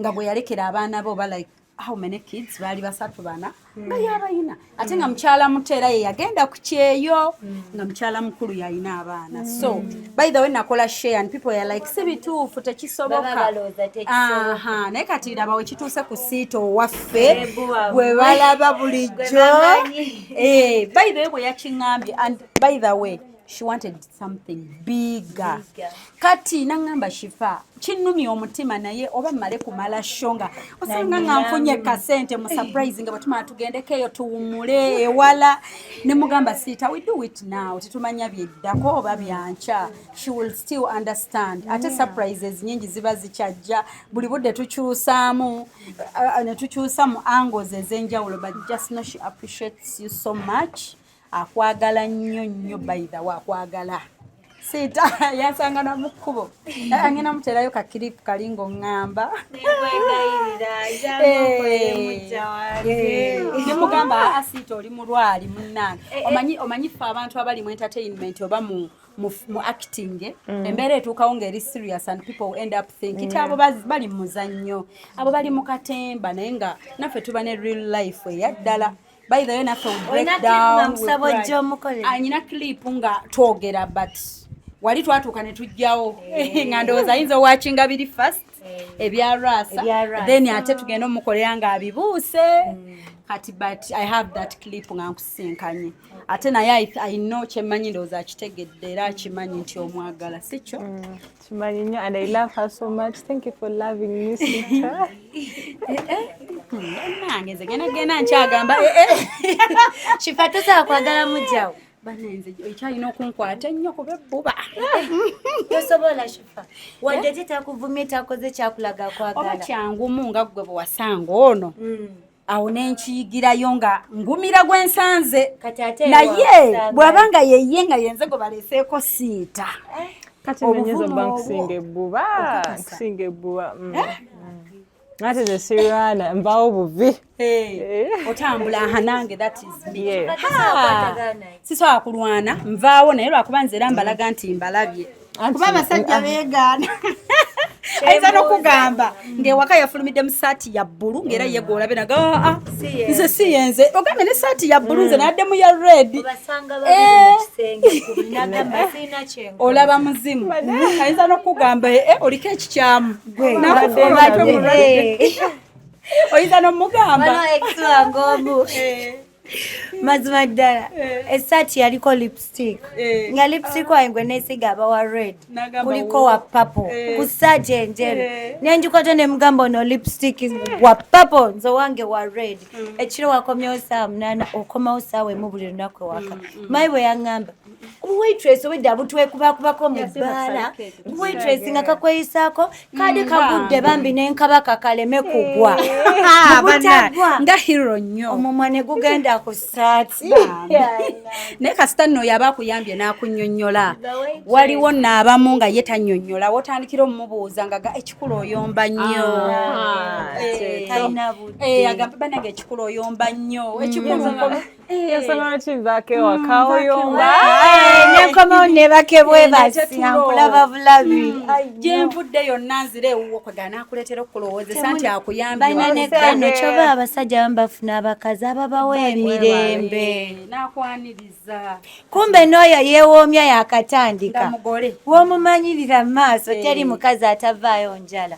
Speaker 2: nga bwe yalekera abaana be oba like how many kids, baali basatu bana nga yabayina, ate nga mukyala muto era ye yagenda ku kyeyo nga mukyala mukulu yalina abaana. So by the way, nakola show and people are like, si bituufu, tekisoboka.
Speaker 4: Baba balowooza tekisoboka.
Speaker 2: Aha, naye kati raba wekituuse ku siita owaffe
Speaker 4: Ebu wammwe.
Speaker 2: gwe balaba bulijjo.
Speaker 4: Gwe bamanyi.
Speaker 2: Eh, by the way, bwe yakiŋŋambye, and by the way, she wanted something bigger.
Speaker 4: Bigger.
Speaker 2: Kati naŋŋamba, Shifa, kinnumya omutima, naye oba mmale kumala show nga osanga nga nfunye kasente mu surprise, nga bwetumala tugendeko eyo tuwummule ewala. Ne mugamba, siita, we do it now, tetumanya byeddako oba byankya, she will still understand. Ate surprises nyingi ziba zikyajja, buli budde tukyusaamu, ne tukyusa mu angles ez'enjawulo, but just know she appreciates you so much. Akwagala nnyo nnyo. By the way, akwagala siita, yansanga na mu kkubo, angenda muterayo ka clip kali ng'oŋŋamba.
Speaker 4: Nekwegayirira jangu okole mujja wange.
Speaker 2: Nemugamba asiita oli mulwali munnange. Omanyi ffe abantu abali mu entertainment oba mu acting, embeera etuukawo ng'eri serious and people end up thinking ti abo bali mu muzannyo, abo bali mu katemba, naye nga naffe tuba ne real life eyaddala. By the way, naffe we break
Speaker 4: Olina clip
Speaker 2: down,
Speaker 4: nga
Speaker 2: we
Speaker 4: musaba
Speaker 2: cry.
Speaker 4: ojja omukolera?
Speaker 2: Ah, nyina clip nga twogera, but wali twatuuka ne tujjawo nga ndowooza ayinza owakinga biri first ebya rasa,
Speaker 4: Ebya rasa.
Speaker 2: then ate tugende omukolera ng'abibuuse kati. But I have that clip nga nkusinkanye, ate naye I know, kyemmanyi ndowooza akitegedde era akimanyi nti omwagala, si kyo?
Speaker 5: Kimanyi nnyo, and I love her so much. Thank you for loving me, sister.
Speaker 2: Nange nze genda genda nkyagamba, eh, eh.
Speaker 4: Shifa, tosobola kwagala mujjawo?
Speaker 2: Banenze ekyalina okunkwata ennyo kuba ebbuba.
Speaker 4: Tosobola, Shifa, wadde tetakuvumye, takoze kyakulaga
Speaker 2: Oba
Speaker 4: kwagala.
Speaker 2: kyangumu nga ggwe bwe wasanga ono awo nenkiyigirayo nga ngumira gwe nsanze.
Speaker 4: Kati ate
Speaker 2: Naye
Speaker 4: wasanga-
Speaker 2: bw'aba nga yeye nga yenze gwe baleeseeko siita.
Speaker 5: Kati nenyeza
Speaker 2: Obuvumu
Speaker 5: obba
Speaker 2: obwo.
Speaker 5: nkusinga ebbuba.
Speaker 2: Okakasa?
Speaker 5: Nkusinga ebbuba. Ate nze sirwana, nvawo buvi.
Speaker 2: Eh, otambula aha, nange that is me.
Speaker 5: Yeah.
Speaker 4: Tosobola kwatagana naye.
Speaker 2: Sisobola kulwana, nvaawo, naye lwakuba nze era mbalaga nti mbalabye, kuba abasajja beegaana, ayinza n'okugamba ng'ewaka yafulumidde mu saati ya bbulu, ng'era ye gwolabe naga, "Ah, nze si yenze ogambe ne saati ya bbulu, nze naddemu ya red."
Speaker 4: Obasanga babiri mu kisenge ku nagamba sirina kyenkola.
Speaker 2: Olaba muzimu, ayinza n'okugamba, "Eh, oliko ekikyamu." Nakufuluma ate omulwadde. Oyinza n'omugamba.
Speaker 4: Waliwo ex wange omu, mazima ddala, essaati yaliko lipstick, nga lipstick wange gwe neesiga aba wa red,
Speaker 2: N'agamba,
Speaker 4: kuliko wa purple ku saati enjeru. Nenjikwata ne mugamba, ono lipstick wa purple, nze owange wa red. Ekiro wakomyewo saawa 8, okomawo saawa 1 buli lunaku ewaka. Mayi bwe yaŋŋamba, waitress obwedda butwekubakubako mu bbaala, waitress nga kakweyisaako kadi kagudde bambi nenkabaka kaleme kugwa. Butagwa.
Speaker 2: Nga hero nnyo.
Speaker 4: Omumwa ne gugenda ku saati.
Speaker 2: Naye kasita nno oyo aba akuyambye n'akunnyonnyola. Waliwo nno abamu nga ye tannyonnyola, wotandikira omumubuuza nga ga ekikulu oyomba nnyo.
Speaker 4: Talina budde.
Speaker 2: Agamba, banange ekikulu oyomba nnyo, ekikulu
Speaker 5: Ensonga lwaki nvaako ewaka oyomba.
Speaker 4: Nenkomawo nebake bwebasi
Speaker 2: Tetulo.
Speaker 4: nga nkulaba bulabi.
Speaker 2: Gyenvudde yonna nzira ewuwo, kwega naakuleetera okulowoozesa nti akuyambye.
Speaker 4: Balina ne kano, kyova abasajja abamu bafuna abakazi ababawa
Speaker 5: Balina
Speaker 4: Mirembe.
Speaker 2: Nakwaniriza.
Speaker 4: Kumbe n'oyo yeewoomya yakatandika.
Speaker 2: Ndamugole.
Speaker 4: W'omumanyirira mu maaso, teri mukazi atavaayo njala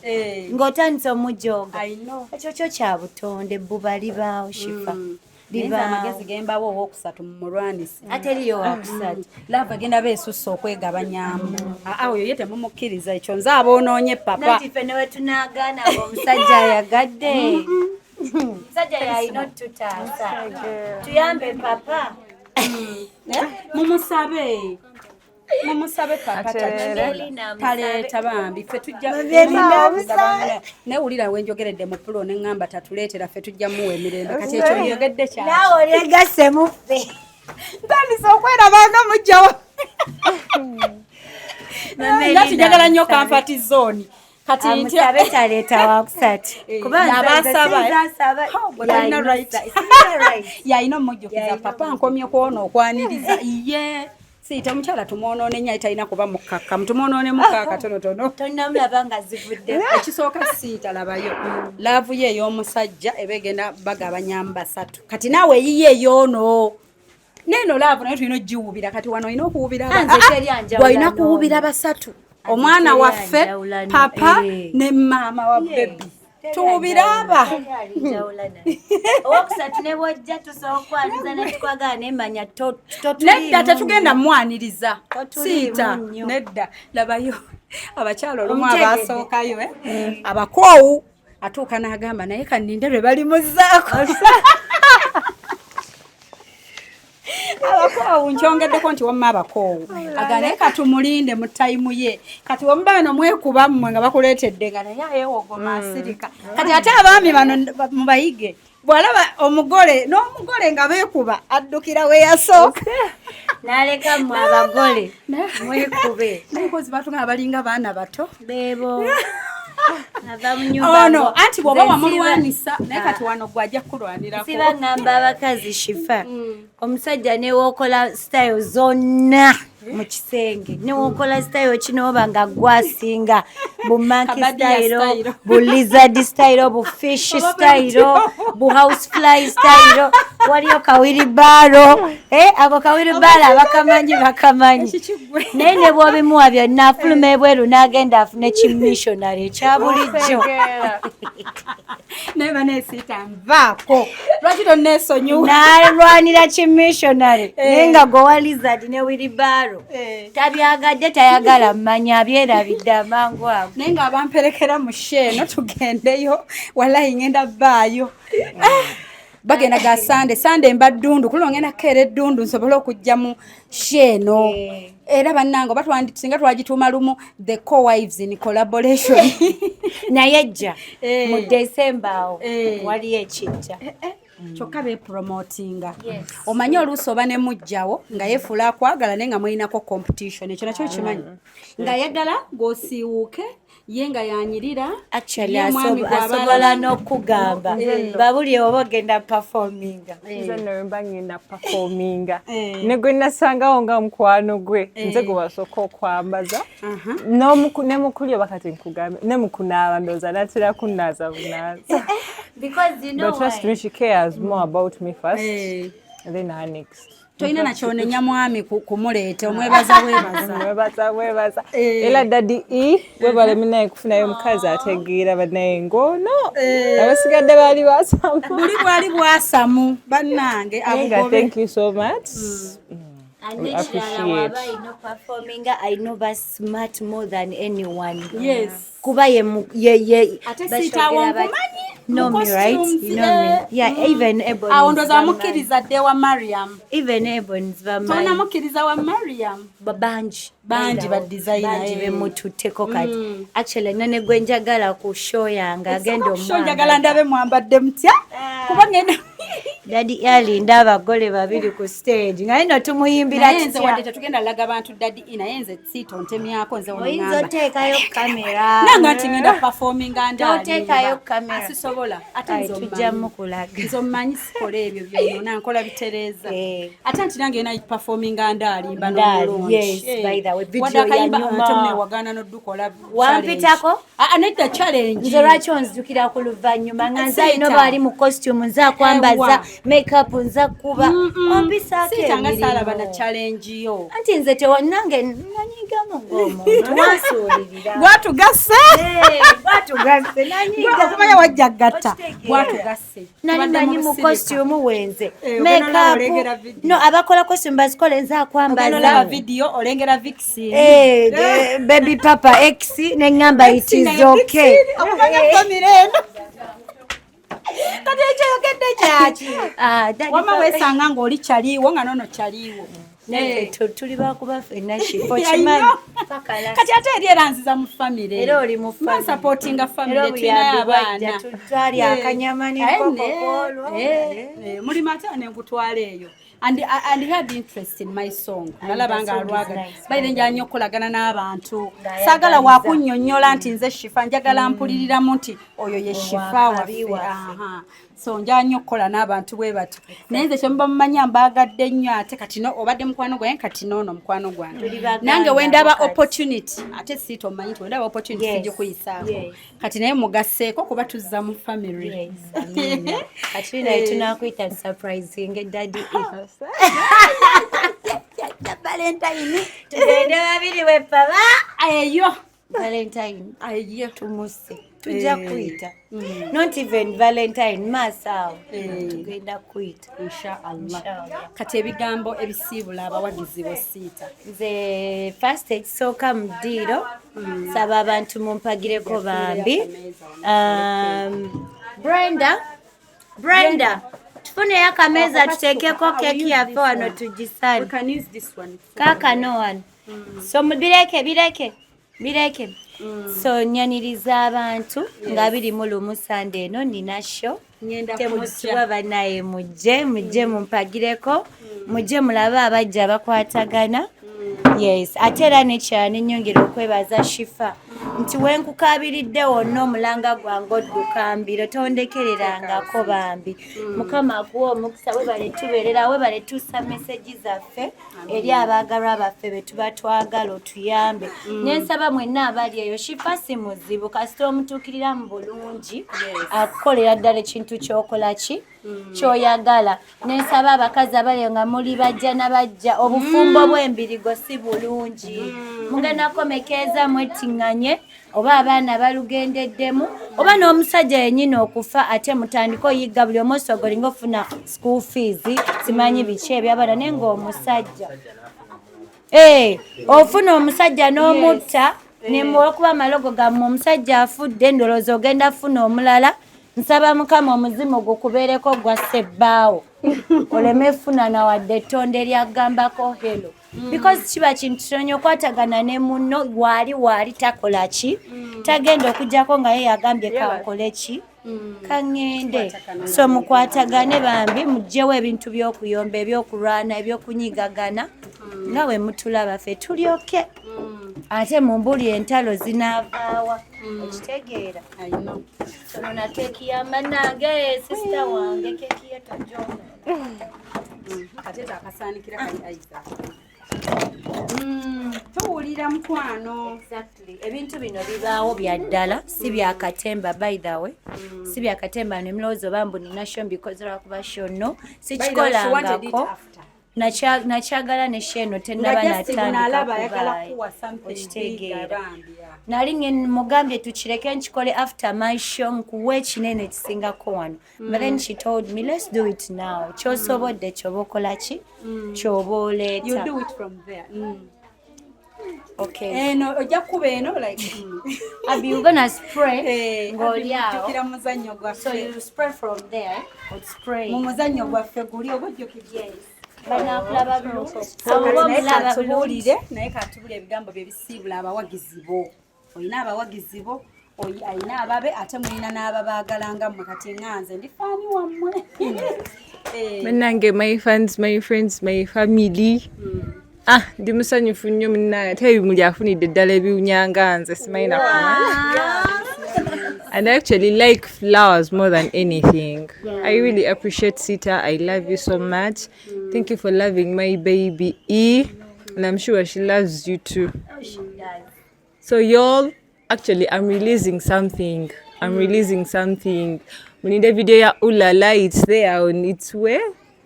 Speaker 4: ng'otandise omujooga.
Speaker 2: I know.
Speaker 4: Ekyo kyo kya butonde, bbuba libaawo, Shifa.
Speaker 2: Naye nze
Speaker 4: Libaawo.
Speaker 2: Amagezi gembawo, owokusatu mumulwanise.
Speaker 4: Ate eriyo wakusatu.
Speaker 2: Love agenda beesussa okwegabanyamu. Aa, oyo ye temumukkiriza, ekyo nze aboonoonye papa.
Speaker 4: Nanti ffe ne wetunaagaana ng'omusajja ayagadde, omusajja yalina otutaasa, tuyambe papa.
Speaker 2: Mumusabe, mumusabe papa.
Speaker 5: Atereere.
Speaker 2: Taleeta bambi, ffe tujja.
Speaker 4: Mavelina amusabe.
Speaker 2: Naye wulira wenjogeredde mu pulo neŋŋamba tatuleetera, ffe tujja muwa emirembe. Kati ekyo njogedde kyaki?
Speaker 4: Naawe olyegasse muffe.
Speaker 2: Ntandise okwerabanga mujjawo nga tinjagala nnyo comfort zone kati ntya.
Speaker 4: Amusabe taleeta wakusatu. Kuba nze-
Speaker 2: Abasaba,
Speaker 4: nze
Speaker 2: eh?
Speaker 4: sinzasaba.
Speaker 2: Ha, gwe talina right.
Speaker 4: Sirina right.
Speaker 2: Yalina omujjukiza.
Speaker 4: Yalina.
Speaker 2: Papa nkomye kwona okwaniriza ye siita omukyala tumwonoone nnyo, aye talina kuba mukkakkamu, tumwonoone mukka katonotono.
Speaker 4: Tonnamulaba nga zivudde.
Speaker 2: Ekisooka siita, labayo love ye ey'omusajja eba egenda bagabanyamu basatu. Kati naawe eyiye eyoono neeno love naye tulina ogiwubira. Kati wano olina okuwubira
Speaker 4: Nze teri anjawula
Speaker 2: olina
Speaker 4: n'omu.
Speaker 2: kuwubira basatu: omwana
Speaker 4: Teri
Speaker 2: waffe,
Speaker 4: anjawula
Speaker 2: papa
Speaker 4: eh.
Speaker 2: ne maama wa baby. Tuwubira aba.
Speaker 4: Teri alinjawula naye. Owokusatu ne bwojja tusobola okwaniriza ne tukwagala, naye manya totuliimu.
Speaker 2: Nedda, tetugenda mwaniriza.
Speaker 4: Totuliimu
Speaker 2: Siita
Speaker 4: nnyo.
Speaker 2: nedda, labayo abakyala olumu
Speaker 4: Omutegedde.
Speaker 2: abasookayo, eh? Abakoowu atuuka n'agamba naye kaninde lwe balimuzaako. Abakoowu nkyongeddeko nti wamma abakoowu aga naye katumulinde mu time ye. Kati wamuba bano mwekuba mmwe nga bakuleetedde nga naye ayewogoma asirika. Kati ate abaami bano mubayige, bw'alaba omugole n'omugole nga beekuba, addukira we yasooka.
Speaker 4: N'aleka mmwe abagole mwekube.
Speaker 2: Naye kozi batugamba balinga baana bato.
Speaker 4: Beebo ava mu nyumba.
Speaker 2: Ono anti bw'oba
Speaker 4: Nze
Speaker 2: wamulwanisa naye, kati wano gwe ajja kukulwanirako.
Speaker 4: Siba ngamba abakazi, Shifa, omusajja newookola style zonna mu kisenge, newookola style kinooba nga gwasinga bu monkey
Speaker 2: Kabadiya
Speaker 4: style,
Speaker 2: style.
Speaker 4: bu lizard style, bu fish style, bu house fly style, waliyo kawheelbarrow, eh, ako kawheelbarrow abakamanyi bakamanyi.
Speaker 2: Ekikigwe.
Speaker 4: Naye ne bw'obimuwa byonna, afuluma ebweru n'agenda afune kimissionary ekya bulijjo.
Speaker 5: Otegeera.
Speaker 2: Naye baneesiita nvaako, lwaki tonneesonyiwa?
Speaker 4: N'alwanira kimissionary, naye nga gwe lizard ne wheelbarrow tabyagadde, tayagala mmanya, abyerabidde amangu ago.
Speaker 2: Naye ng'abamperekera mu show eno tugendeyo, walayi ngenda bbaayo. Ah, bagenda ga Sande, Sande mba ddundu kulwo ngenda kukeera eddundu nsobole okujja mu show eno. Era bannange oba singa twagituuma lumu the co-wives in collaboration.
Speaker 4: Naye jja mu December awo waliyo ekijja.
Speaker 2: Kyokka bepromotinga. Omanyi oluusi oba ne mujjawo nga yeefuula akwagala, naye nga mulinako competition. Ekyo nakyo kimanyi ng'ayagala ng'osiiwuuke, ye nga yanyirira.
Speaker 4: Actually,
Speaker 2: ye mwami gw'aba
Speaker 4: asobola n'okugamba babuli oba ogenda performinga.
Speaker 5: Nze nno mba ngenda performinga ne gwe nasangawo nga mukwano gwe, nze gwe basooka okwambaza. Ne mukuli oba kati nkugambe ne mukunaaba, ndowooza natera kunnaaza bunaaza.
Speaker 4: Because you know
Speaker 5: But trust
Speaker 4: why?
Speaker 5: me, she cares more about me first, then her next.
Speaker 2: Tolina nakyonenya mwami kumuleeta, omwebaza bwebaza.
Speaker 5: Mwebaza bwebaza. Era Daddy E webale minaye kufunayo omukazi ategeera banaye ng'ono, abasigadde baali basamu.
Speaker 2: Buli bwali bwasamu bannange.
Speaker 5: Naye nga
Speaker 2: abugobe.
Speaker 5: thank you so much.
Speaker 4: And
Speaker 5: We
Speaker 4: nekirala,
Speaker 5: appreciate.
Speaker 4: waba alina performinga, alina oba smart more than anyone.
Speaker 2: Yes.
Speaker 4: Kuba ye ye
Speaker 2: Ate
Speaker 4: bashogera
Speaker 2: siitaawo nkumanyi.
Speaker 4: Know
Speaker 2: mu
Speaker 4: me, right?
Speaker 2: costumes,
Speaker 4: You know me. Yeah, even Ebonies
Speaker 2: Awo ndowooza
Speaker 4: bamanyi.
Speaker 2: wamukkiriza dde wa Mariam.
Speaker 4: Even Ebonies bamanyi.
Speaker 2: Tonamukkiriza wa Mariam.
Speaker 4: Bangi.
Speaker 2: Bangi ba designer,
Speaker 4: Bangi bemututteko kati. Actually, nane gwe njagala ku show yange agenda
Speaker 2: Sho njagala
Speaker 4: omwambala.
Speaker 2: ndabe mwambadde mutya, kuba ngenda.
Speaker 4: Daddy alinda abagole babiri ku stage nga ino tumuyimbira
Speaker 2: Naye nze wadde
Speaker 4: kitya.
Speaker 2: tetugenda laga bantu Daddy E, naye nze siito ntemyako nze.
Speaker 4: Oyinza
Speaker 2: Onoŋŋamba
Speaker 4: oteekayo kamera.
Speaker 2: nanga nti ngenda performinga.
Speaker 4: Toteekayo kamera.
Speaker 2: Asisobola ate.
Speaker 4: Aye,
Speaker 2: Nze
Speaker 4: tujja
Speaker 2: ommanyi.
Speaker 4: mukulaga.
Speaker 2: Nze ommanyi sikola ebyo byonna, nkola bitereeza. Ate nti nange ena performinga ndaalimba
Speaker 4: Ndaali,
Speaker 2: n'omulungi.
Speaker 4: yes, by the way, video
Speaker 2: Wadde akayimba
Speaker 4: yanyuma.
Speaker 2: ate munewagaana n'oddukola.
Speaker 4: Wampitako?
Speaker 2: Nedda, challenge.
Speaker 4: Nze lwaki onzijukira ku luvannyuma nga nze alina
Speaker 2: Siita.
Speaker 4: oba ali mu costume, nze akwambaza.
Speaker 2: Ewa.
Speaker 4: Makeup nza kuba ompisaako
Speaker 2: Siitanga saalaba na
Speaker 4: emirimu.
Speaker 2: challenge yo.
Speaker 4: Anti nze tewa nange nanyigamu ng'omuntu wansuulirira.
Speaker 2: Gwatugasse.
Speaker 4: Gwatugasse, nanyigamu.
Speaker 2: Okumanya wajja gatta.
Speaker 4: Okitegeera.
Speaker 2: Gwatugasse.
Speaker 4: Nali
Speaker 2: Tubadde
Speaker 4: manyi mu
Speaker 2: lusirika.
Speaker 4: costume wenze
Speaker 2: Eh, ogenda olaba olengera
Speaker 4: makeup
Speaker 2: video.
Speaker 4: no abakola costume bazikole nze
Speaker 2: Ogenda
Speaker 4: akwambaza.
Speaker 2: olaba video olengera vixen.
Speaker 4: Eh, baby papa x neŋŋamba it is okay.
Speaker 2: Okumanya family eno. Kati ekyo yogedde kyaki?
Speaker 4: Ah, daddy
Speaker 2: Wama
Speaker 4: papa.
Speaker 2: weesanga ng'oli kyaliiwo nga nono kyaliiwo.
Speaker 4: Naffe tuli bakuba ffenna kifo
Speaker 2: I
Speaker 4: kimanyi.
Speaker 2: know. Kati ate eri era nziza mu family.
Speaker 4: Era oli mu
Speaker 2: Mba
Speaker 4: family.
Speaker 2: nsupportinga family,
Speaker 4: Era
Speaker 2: tulinayo
Speaker 4: obuyambi bwajja,
Speaker 2: abaana.
Speaker 4: twalya akanyama n'enkoko
Speaker 2: Eh,
Speaker 4: kwolwo.
Speaker 2: Mulimu ate nenkutwala eyo and he had interest in my song, nalaba nga
Speaker 4: The song is
Speaker 2: alwagala.
Speaker 4: nice.
Speaker 2: Baire njala nnyo okukolagana n'abantu.
Speaker 4: Ng'ayagaliza.
Speaker 2: Saagala wakunnyonnyola nti nze Shifa, njagala mpuliriramu nti oyo ye Shifa
Speaker 4: Owakabi
Speaker 2: waffe.
Speaker 4: waffe.
Speaker 2: Aha. So njala nnyo okukola n'abantu bwe batyo, naye nze kyemuba mumanya mbaagadde nnyo. Ate kati no obadde mukwano gwange, kati noono mukwano gwange.
Speaker 4: Tuli baganda
Speaker 2: Nange wendaba
Speaker 4: kati.
Speaker 2: opportunity, ate siita omanyi nti wendaba opportunity sijikuyisaako. Kati naye mugasseeko kuba tuzza mu family.
Speaker 4: Yes, amina. Kati naye tunakuyita surprising daddy Valentine, tugende babiri wepaba
Speaker 2: Eyo.
Speaker 4: Valentine.
Speaker 2: Eyo.
Speaker 4: Tumuse tujja kuyita, not even Valentine, maaso awo tugenda kuyita.
Speaker 2: Inshallah.
Speaker 4: Inshallah.
Speaker 2: Kati ebigambo ebisiibula abawagizi bo, Siita.
Speaker 4: Nze first ekisooka mu ddiiro, saba abantu mumpagireko bambi. Brenda, Brenda, tufuneyo akameeza tuteekeko keeki yaffe wano tugisale.
Speaker 2: We can use this one.
Speaker 4: Kaakano wano, so mubireke, bireke, bireke. So nyaniriza abantu nga 21 Sande eno nina show.
Speaker 2: Ngenda
Speaker 4: Temusubwa
Speaker 2: kujja.
Speaker 4: Bannaye, mujje, mujje mumpagireko, mujje mulabe abajja bakwatagana. Yes, ate era nekyala nenyongera okwebaza Shifa nti wenkukabiridde wonna omulanga gwange odduka mbiro, tondekererangako bambi. Mukama akuwa omukisa, webale tubeerera, webale tuusa message zaffe eri abaagalwa baffe be tuba twagala otuyambe. Nensaba mwenna abali eyo, Shifa si muzibu kasita omutuukirira mu bulungi, akukolera ddala ekintu kyokola ki kyoyagala. Nensaba abakazi abali nga muli bajja na bajja, obufumbo bw'embirigo si bulungi, mugenda komekeeza mwettiŋŋanye oba abaana balugendeddemu oba n'omusajja yennyini okufa, ate mutandike oyiga buli omu osogolinga ofuna school fees, simanyi biki ebyabaana, naye ng'omusajja ofuna omusajja n'omutta nemulwokuba amalogo gammwe, omusajja afudde, ndowooza ogenda funa omulala. Nsaba Mukama omuzimu gukubeereko gwa sebbaawo, oleme funana wadde ettonde lyagambako hello, because kiba kintu kitono okwatagana ne munno waali waali takola ki, tagenda okugjako nga ye yagambye kankole ki, kaŋŋende. So mukwatagane bambi, mugyewo ebintu by'okuyomba, ebyokulwana, ebyokunyigagana nga bwe mutulaba ffe tulyoke, ate mumbuli entalo zinaavaawa, okitegeera?
Speaker 2: I know.
Speaker 4: Sono na keeki ya manange, sister wange, keeki ye tojona.
Speaker 2: Ate akasaanikira kali Isaac. Tuwulira mukwano.
Speaker 4: Exactly. Ebintu bino bibaawo bya ddala, si byakatemba. By the way, si byakatemba nemulowooza oba mbu nina show mbikoze lwakuba show. No, sikikolangako. Nakyagala ne show eno tennaba
Speaker 2: natandika
Speaker 4: natandika
Speaker 2: kuwa something big.
Speaker 4: Okitegeera?
Speaker 2: Abambi, yeah.
Speaker 4: Nali mugambye tukireke nkikole after my show, nkuwa ekinene ekisingako wano, but then she told me, "Let's do it now." Kyosobodde kyoba okola ki kyoba
Speaker 2: You
Speaker 4: oleeta.
Speaker 2: do it from there.
Speaker 4: Okay.
Speaker 2: Eno ojja kukuba eno like.
Speaker 4: Abi, you're gonna spray
Speaker 2: Eh,
Speaker 4: ng'oli awo.
Speaker 2: jjukira mu muzannyo
Speaker 4: So
Speaker 2: gwaffe.
Speaker 4: you spray from there, eh? Spray.
Speaker 2: Mu muzannyo gwaffe guli oba ojjukira?
Speaker 4: Yes, banakulaba bulungi.
Speaker 2: So
Speaker 4: Oba
Speaker 2: kati naye
Speaker 4: omulaba bulungi.
Speaker 2: katubuulire, naye katubuulire ebigambo bye bisiibula abawagizi bo. Olina abawagizi bo, alina ababe, ate mulina n'ababaagala nga mmwe. Kati nga nze ndi fan wammwe. Eh,
Speaker 5: Bannange, my fans, my friends, my family, ah, ndi musanyufu nnyo munnange, ate ebimuli afunidde ddala ebiwunyanga nze simanyi nakumanya. And I actually like flowers more than anything. I really appreciate Sita. I love you so much. Thank you for loving my baby E. And I'm sure she loves you too.
Speaker 4: Oh, she does.
Speaker 5: So y'all, actually I'm releasing something. I'm releasing something. Mulinde video ya Ulala, it's there on its way.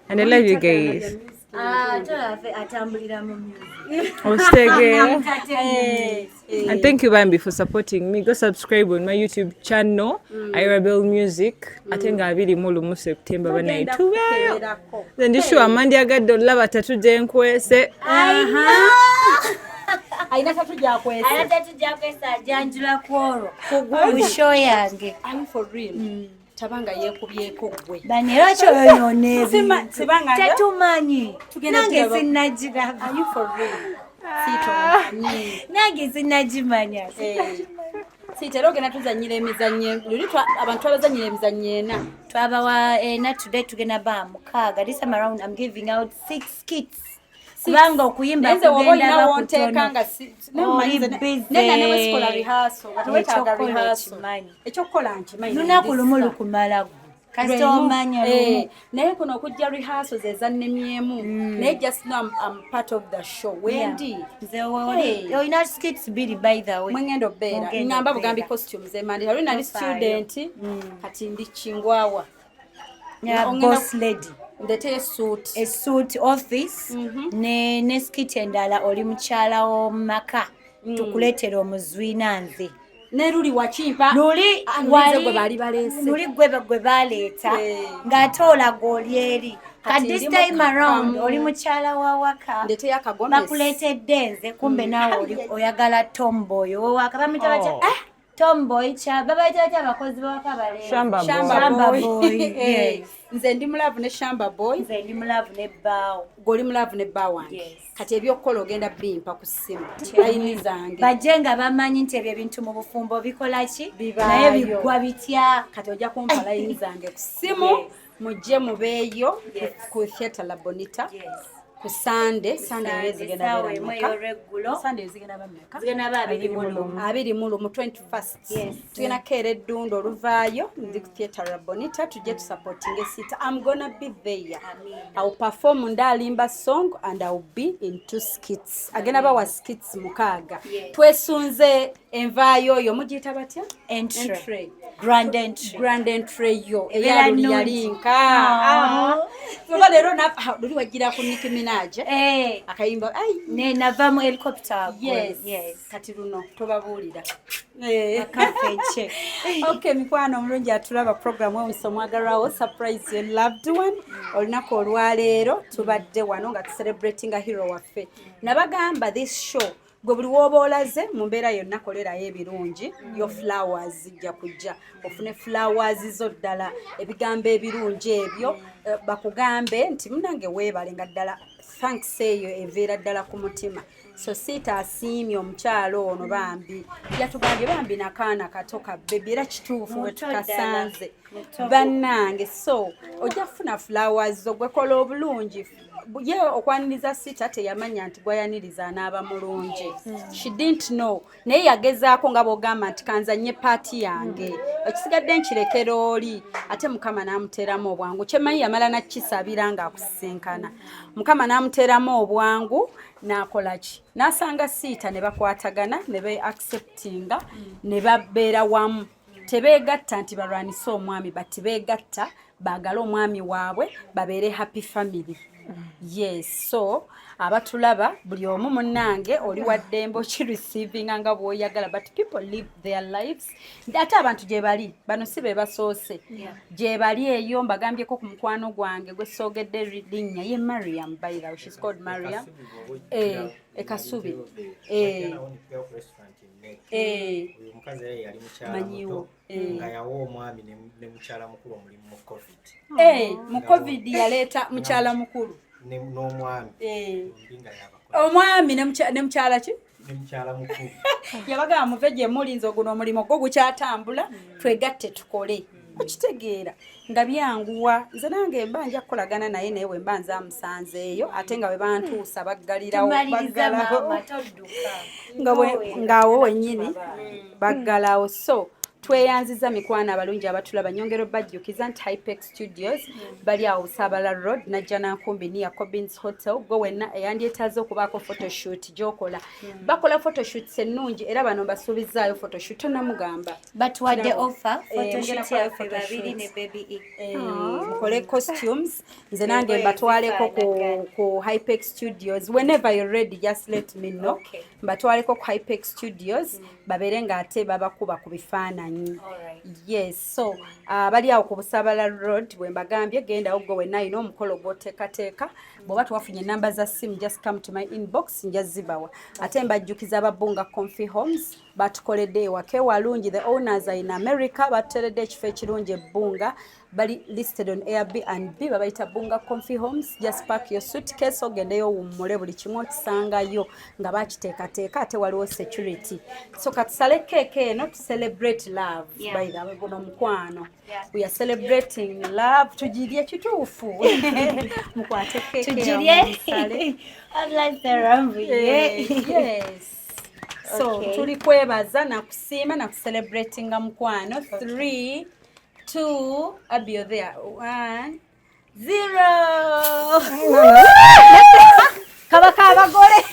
Speaker 5: And I love you guys.
Speaker 4: Atambulira mu music.
Speaker 5: Ositege. And thank you, Bambi, for supporting me. Go subscribe on my YouTube channel, Irabel Music. Ate nga 21 September banaye tubeeyo. Nze ndi sure amandyagadde olaba tattoo gye nkwese.
Speaker 2: Alina tattoo gyakwese.
Speaker 4: Alina tattoo gyakwese, ajanjula ku olwo ku show yange.
Speaker 2: Are you for real? Tabanga yeekubyeko gwe.
Speaker 4: Bani lwaki oyonoona
Speaker 2: Sima- sibanga
Speaker 4: ebintu? Tetumanyi.
Speaker 2: Tugenda
Speaker 4: Nange
Speaker 2: kiraba.
Speaker 4: sinnagiraba.
Speaker 2: Are you for real? Siitomanyi.
Speaker 4: Nange sinnagimanya.
Speaker 2: Siita, era ogenda tuzanyira emizannyo luli abantu abazanyira emizannyo ena.
Speaker 4: Twabawa ena, today tugenda ba mukaaga. This time around I'm giving out six skits, kubanga okuyimba
Speaker 2: Naye nze woba
Speaker 4: kugenda
Speaker 2: olina
Speaker 4: ba
Speaker 2: wonteeka
Speaker 4: kutono.
Speaker 2: nga
Speaker 4: Oli busy.
Speaker 2: nena ne wesikola rehearsal nga tewetaaga
Speaker 4: Ekyokukola
Speaker 2: rehearsal.
Speaker 4: okimanyi.
Speaker 2: Ekyokukola nkimanyi.
Speaker 4: Lunaku lumu lukumala gwe kasita
Speaker 2: Lwemu.
Speaker 4: omanya
Speaker 2: Eh,
Speaker 4: lumu.
Speaker 2: Naye kuno okujja rehearsal ze zannemyemu, naye just know I'm part of the show wendi.
Speaker 4: Nze oli
Speaker 2: Hey.
Speaker 4: olina skits bbiri, by the way.
Speaker 2: Mwengenda obeera
Speaker 4: Mugenda
Speaker 2: ngamba bugambi
Speaker 4: obeera.
Speaker 2: costumes emandi luli nali
Speaker 4: Tofaayo.
Speaker 2: student, kati ndi kingwawa.
Speaker 4: Yeah, boss lady.
Speaker 2: Ndeteyo suit.
Speaker 4: Esuit office ne skit endala oli mukyala w'omumaka, tukuleetera omuzwina nze.
Speaker 2: Ne luli wakimpa.
Speaker 4: Luli
Speaker 2: Ah, luli
Speaker 4: wali
Speaker 2: nze gwe baali baleese.
Speaker 4: Luli gwe baleeta
Speaker 2: Eh.
Speaker 4: ng'ate olaga oli eri.
Speaker 2: Kati
Speaker 4: Kati this
Speaker 2: ndi
Speaker 4: time around
Speaker 2: mukakamu.
Speaker 4: oli mukyala wa waka.
Speaker 2: Ndeteyo akagomesi.
Speaker 4: Bakuleetedde nze, kumbe naawe oli oyagala tomboy owaka bamuyita batya?
Speaker 5: Oh.
Speaker 4: Ah, tomboy kya babayita batya abakozi bawaka baleero?
Speaker 5: Shamba boy.
Speaker 4: Shamba boy,
Speaker 2: Eh,
Speaker 4: yes.
Speaker 2: Nze ndi mu love ne shamba boy.
Speaker 4: Nze ndi mu love ne bbaawo.
Speaker 2: Gwe oli mu love ne bba wange.
Speaker 4: Yes.
Speaker 2: Kati ebyokukola ogenda bimpa ku ssimu, layini zange.
Speaker 4: Bajje nga bamanyi nti ebyo ebintu mu bufumbo bikola ki.
Speaker 2: Bibaayo.
Speaker 4: Naye biggwa bitya?
Speaker 2: Kati ojja kumpa layini zange ku ssimu, mujje mubeeyo ku Theatre La Bonita ku Sande. Sande eyo zigenda
Speaker 4: Essaawa
Speaker 2: beera
Speaker 4: emu
Speaker 2: mmeka?
Speaker 4: ey'olweggulo.
Speaker 2: Sande eyo zigenda ba mmeka?
Speaker 4: Zigenda ba 21.
Speaker 2: 21, 21st.
Speaker 4: Yes.
Speaker 2: Tugenda keera eddunda oluvaayo ndi ku Theatre La Bonita, tujje tusupportinge Sita. I'm gonna be there. I'll perform Ndalimba song and I'll be in two skits. Agenda bawa skits 6. Twesunze envaayo oyo mugiyita batya?
Speaker 4: Entry.
Speaker 2: Entry.
Speaker 4: Grand entry.
Speaker 2: Grand entry yo
Speaker 4: Ebeera
Speaker 2: eyaluli
Speaker 4: nnungi.
Speaker 2: yalinka oba leero luli wagira ku Nicki Minaj.
Speaker 4: Eh,
Speaker 2: Akayimba ai.
Speaker 4: Ne nava mu helicopter.
Speaker 2: Yes.
Speaker 4: Yes.
Speaker 2: Kati luno tobabuulira. Eh.
Speaker 4: Akafeche.
Speaker 2: Okay, mikwano omulungi atulaba, program ewusa omwagalwawo, surprise your loved one. Olunaku olwaleero tubadde wano nga tucelebratinga hero waffe. Nabagamba this show gwe buli woba olaze mu mbeera yonna kolerayo ebirungi, yo flowers zijja kujja, ofune flowers zo ddala, ebigambo ebirungi ebyo, bakugambe nti munange weebale, nga ddala thanks eyo eviira ddala ku mutima. So Siita asiimye omukyalo ono bambi, yatugambye bambi nakaana kato ka baby, era kituufu bwe
Speaker 4: Muto ddala.
Speaker 2: tukasanze.
Speaker 4: Muto.
Speaker 2: Bannange, so ojja kufuna flowers zo, gwekola obulungi. Ye okwaniriza Sita teyamanya nti gwayaniriza anaaba mulungi. She didn't know, naye yagezaako nga bwogamba nti kanzanye part yange, ekisigadde nkirekera oli, ate Mukama n'amuteeramu obwangu. Kyemmanyi yamala nakisabira ng'akusisinkana, Mukama n'amuteeramu obwangu n'akola ki, n'asanga Siita ne bakwatagana ne be acceptinga ne babeera wamu. Tebeegatta nti balwanise omwami, but beegatta baagale omwami waabwe, babeere happy family. Yes, so abatulaba buli omu munnange oli waddembe okireceivinga nga bw'oyagala, but people live their lives. Ate abantu gye bali bano si be basoose, gye bali eyo. Mbagambyeko ku mukwano gwange gwe soogedde linnya, ye Mariam. By the way, she's called Mariam. Ekasubi.
Speaker 6: Oyo omukazi era yali mukyala
Speaker 2: Manyiwo.
Speaker 6: muto nga yawa omwami ne mukyala mukulu omulimu mu COVID.
Speaker 2: Mu COVID yaleeta mukyala mukulu.
Speaker 6: N'omwami bombi nga yabakola.
Speaker 2: Omwami ne mukyala ki?
Speaker 6: Ne mukyala mukulu.
Speaker 2: Yabagamba muve gye mulinze, oguno omulimu gwo gukyatambula, twegatte tukole. Okitegeera nga byanguwa. Nze nange mba nja kukolagana naye, naye bwe mba nze amusanzeeyo ate nga bwe bantuusa baggalirawo.
Speaker 4: Tumaliriza.
Speaker 2: Baggalawo.
Speaker 4: Maama, todduka.
Speaker 2: Nga ng'awo wennyini baggalawo, so Tweyanziza mikwano abalungi abatulaba. Nyongera obajjukiza nti Hypex Studios bali awo Busaabala Road, Najjanankumbi, near Cobins Hotel. Gwe wenna eyandyetaaze okubaako photoshoot gy'okola, bakola photoshoots ennungi, era bano mbasuubizaayo photoshoot. Tonamugamba.
Speaker 4: Batuwadde
Speaker 2: Kirabo.
Speaker 4: offer.
Speaker 2: Eh, mugenda
Speaker 4: Photoshoot
Speaker 2: kukola
Speaker 4: yaffe babiri
Speaker 2: photoshoots.
Speaker 4: ne Baby E.
Speaker 2: Eh, mukole costumes, nze nange
Speaker 4: Engoye
Speaker 2: mbatwaleko ku,
Speaker 4: zifaanagana.
Speaker 2: ku Hypex Studios. Whenever you're ready, just let me know.
Speaker 4: Okay.
Speaker 2: Mbatwaleko ku Hypex Studios, babeere ng'ate babakuba ku bifaananyi.
Speaker 4: Alright.
Speaker 2: Yes, so bali awo ku Busabala Road bwe mbagambye. Gendawo gwe wenna alina omukolo gw'oteekateeka. Bw'oba tewafunye enamba za ssimu, just come to my inbox, nja zibawa. Ate mbajjukiza ababunga Comfy Homes batukoledde ewaka ewalungi. The owners are in America, batuteredde ekifo ekirungi ebbunga. Bali listed on Airbnb, babayita Bunga Comfy Homes. Just pack your suitcase ogendeyo owummule, buli kimu okisangayo nga bakiteekateeka, ate waliwo security. So katusale keeke eno to celebrate love. By the way, guno mukwano. We are celebrating love. Tugirye kituufu, mukwate keeke.
Speaker 4: Tugirye.
Speaker 2: Yes, so
Speaker 4: Okay.
Speaker 2: tuli kwebaza nakusiima nakucelebratinga mukwano. 3, 2, Abby, you're there. 1, 0. Kabaka abagole.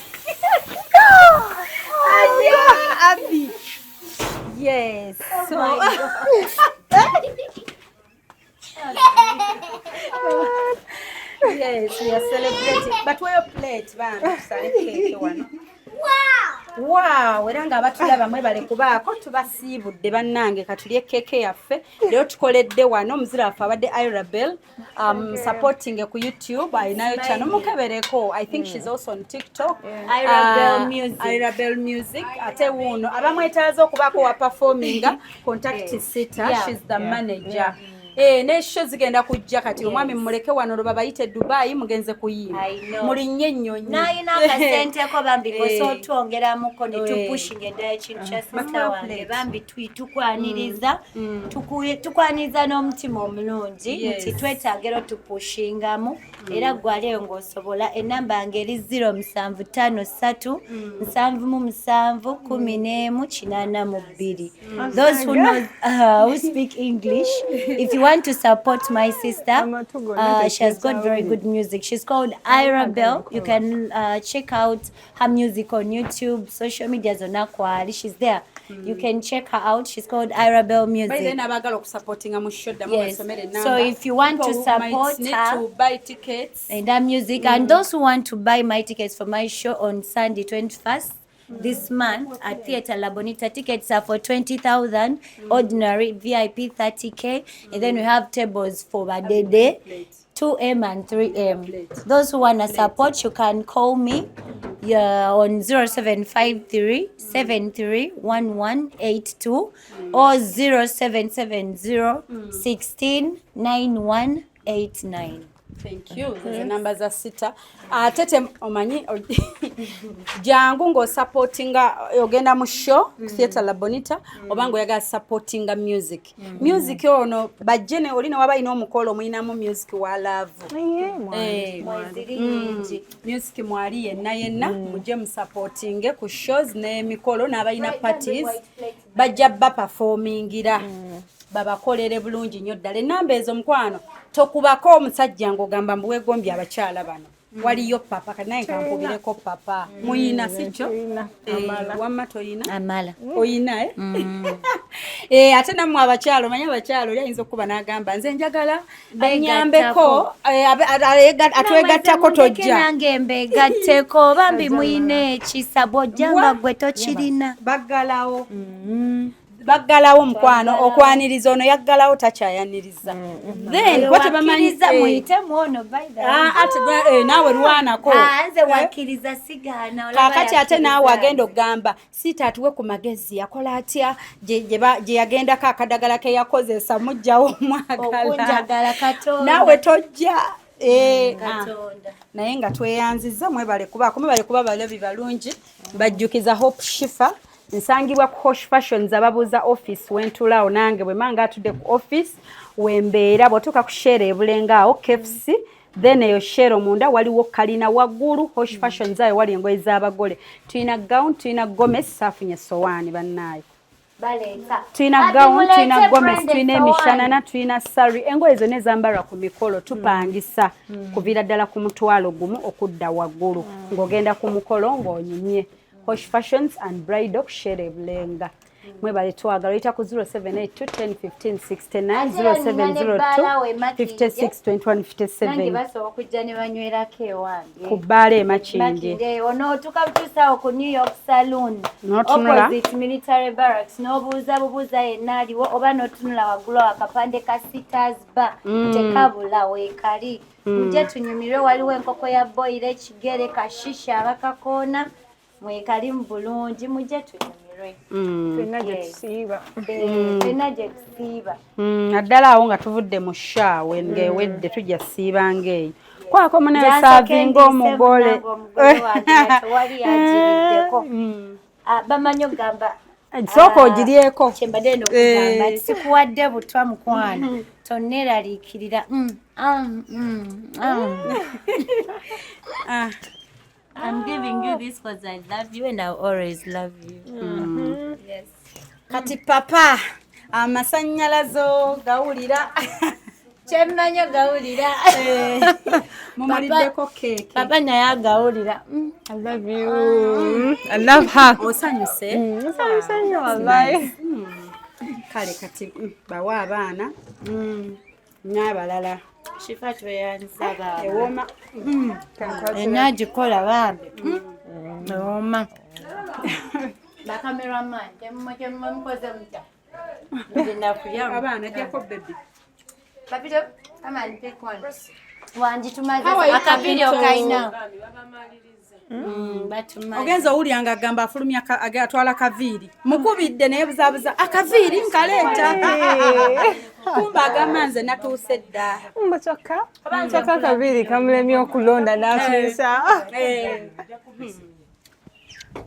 Speaker 2: Aya, Abby. Yes. So yes, we are celebrating. But where your plate, bambi, tusale keeke wano. Wow, era nga abatulaba mwebale kubaako, tubasiibudde bannange. Katulye keeke yaffe. Leero tukoledde wano, omuzira waffe abadde Irabel, supporting ku YouTube, alinayo channel, mukebereko. I think she's also on TikTok.
Speaker 4: Irabel Music.
Speaker 2: Irabel Music. Ate wuuno abamwetaaza okubaako wa performinga, contact Sita. She's the manager. Eh, ne show zigenda kujja. Kati omwami mumuleke wano, lwe babayite e Dubai mugenze kuyimba.
Speaker 4: I know.
Speaker 2: Mulinnye ennyonyi.
Speaker 4: Nayina akasenteko bambi,
Speaker 2: Eh.
Speaker 4: osobola twongeramuko ne
Speaker 2: Eh.
Speaker 4: tupushinga eddala ekintu kya sista
Speaker 2: Batuwa
Speaker 4: wange.
Speaker 2: plate.
Speaker 4: Bambi tukwaniriza, tukwaniriza n'omutima omulungi nti twetaaga era otupushingamu. Era gwaleyo ng'osobola, enamba yange eri 0753 77 11 82. Those who know, who speak English, if you want to support my sister, she has got very good music. She's called Ira Bell. You can check out her music on YouTube, social media zonna kwali. She's there. You can check her out. She's called Ira Bell
Speaker 2: By
Speaker 4: Music.
Speaker 2: then abaagala okusupportinga mu show, ddamu
Speaker 4: Yes.
Speaker 2: basomere enamba.
Speaker 4: So if you want to
Speaker 2: People who might
Speaker 4: support
Speaker 2: need
Speaker 4: her-
Speaker 2: to buy tickets.
Speaker 4: And that music, and those who want to buy my tickets for my show on Sunday 21st this month at Theatre La Bonita, tickets are for 20,000, ordinary, VIP 30K, and then we have tables for Badede, 2M and 3M. Those who want to support, you can call me, yeah, on 0753 731182 or 0770 16 9189.
Speaker 2: Thank you. Zezo namba za Sita. Ate te omanyi jangu ng'osupportinga, ogenda mu show Theatre La Bonita, oba ng'oyagala supportinga music. Music ono bajje ne oli ne waba alina omukolo omuyinamu music wa love. Eh,
Speaker 4: Mweziri nyingi.
Speaker 2: Music mwali yenna yenna, mujje musupportinge ku shows n'emikolo n'abalina parties, bajja baperformingira, babakolere bulungi nnyo ddala. Enamba ezo mukwano, tokubako omusajja ng'ogamba mbu weegombye abakyala bano. Waliyo papa kati naye kankubireko papa muyina sikyo. Eh, wamma toyina?
Speaker 4: Amala.
Speaker 2: Oyina, eh? Eh, ate nammwe abakyala, omanyi abakyala oli ayinza okuba n'agamba nze njagala anyambeko, eh, atwegattako, tojja.
Speaker 4: Nange mbegatteko bambi, muyina ekisa bw'ojja nga gwe tokirina.
Speaker 2: Baggalawo, baggalawo mukwano, okwaniriza ono yaggalawo takyayaniriza, then kuba tebamanyi.
Speaker 4: Wakkiriza muyitemu ono, by the way.
Speaker 2: Ah, ate naawe lwanako.
Speaker 4: Ah, nze wakkiriza sigaana, olaba.
Speaker 2: Kaakati ate naawe
Speaker 4: Yakkiriza.
Speaker 2: agenda okugamba Siita atuwe ku magezi, yakola atya gye yagendako, akadagala ke yakozesa mujjawo omwagala.
Speaker 4: Okunjagala Katonda.
Speaker 2: Naawe tojja. Eh, ah.
Speaker 4: Katonda.
Speaker 2: Naye nga tweyanziza, mwebale kubaako, mwebale kuba balabi balungi. Bajjukiza Hope Shifa, nsangibwa ku Hosh Fashions. Ababuuza office wentulaawo, nange bwe manga atudde ku office wembeera. Bw'otuuka ku Shell ebulenga awo KFC, then eyo Shell munda waliwo kalina waggulu Hosh Fashions, ayo wali engoye z'abagole. Tulina gown, tulina gomes. Saafunye sowaani bannaayo. Tulina gown, tulina gomesi, tulina emishanana, tulina sari, engoye zonna ezambalwa ku mikolo tupangisa kuviira ddala ku 10,000 okudda waggulu. Ng'ogenda ku mukolo ng'onyumye. Hosh Fashions and Bridal Shere Bulenga. Mwebale twagala oyita ku 0782 10 15 69 0702 56 21 57.
Speaker 4: Basobola okujja ne banywerako ewange
Speaker 2: ku bbaala e Makindye.
Speaker 4: Onootuuka butuusaawo ku New York Saloon opposite Military Barracks, n'obuuza bubuuza yenna aliwo oba n'otunula waggulu awo akapande ka Sitters Bar tekabula weekali. Mujje tunyumirwe, waliwo enkoko ya boyiro, ekigere, kashisha abakakoona mwekali mu bulungi, mujje tunyumirwe.
Speaker 5: Ffenna gye tusiiba.
Speaker 4: Ffenna gye tusiiba.
Speaker 2: Naddala awo nga tuvudde mu shaawe ng'ewedde tujja siiba ng'eyo. Kwako muneesaavinga omugole.
Speaker 4: Tewali yagiriddeko. Bamanyi okugamba
Speaker 2: sooka ogiryeko.
Speaker 4: Kyembadde eno okugamba sikuwadde butwa mukwano, tonneeraliikirira. I'm giving you this because I love you and I'll always love you. Yes.
Speaker 2: Kati papa amasannyalazo gawulira.
Speaker 4: Kyemmanyi gawulira.
Speaker 2: Mumuliddeko keeki.
Speaker 4: Papa naye agawulira.
Speaker 5: I love you. I love her.
Speaker 2: Osanyuse?
Speaker 5: Osanyuse nnyo wallahi.
Speaker 2: Kale kati bawa abaana n'abalala.
Speaker 4: Shifa tweyanza.
Speaker 2: Ewooma.
Speaker 4: Enagikola bambi. Ewooma. Bakameramani temwe mukoze mutya? Ngenda kulya.
Speaker 2: Abaana gyako baby.
Speaker 4: Papito, come and pick one. Wangi tumaze akabiri okaina.
Speaker 2: Ogenza owulira nga agamba afulumya atwala kaviiri. Mukubidde naye buzaabuza akaviiri nkaleeta. Kumba agamba nze natuuse dda.
Speaker 5: Mba kyokka kaviiri kamulemye okulonda n'atuusa.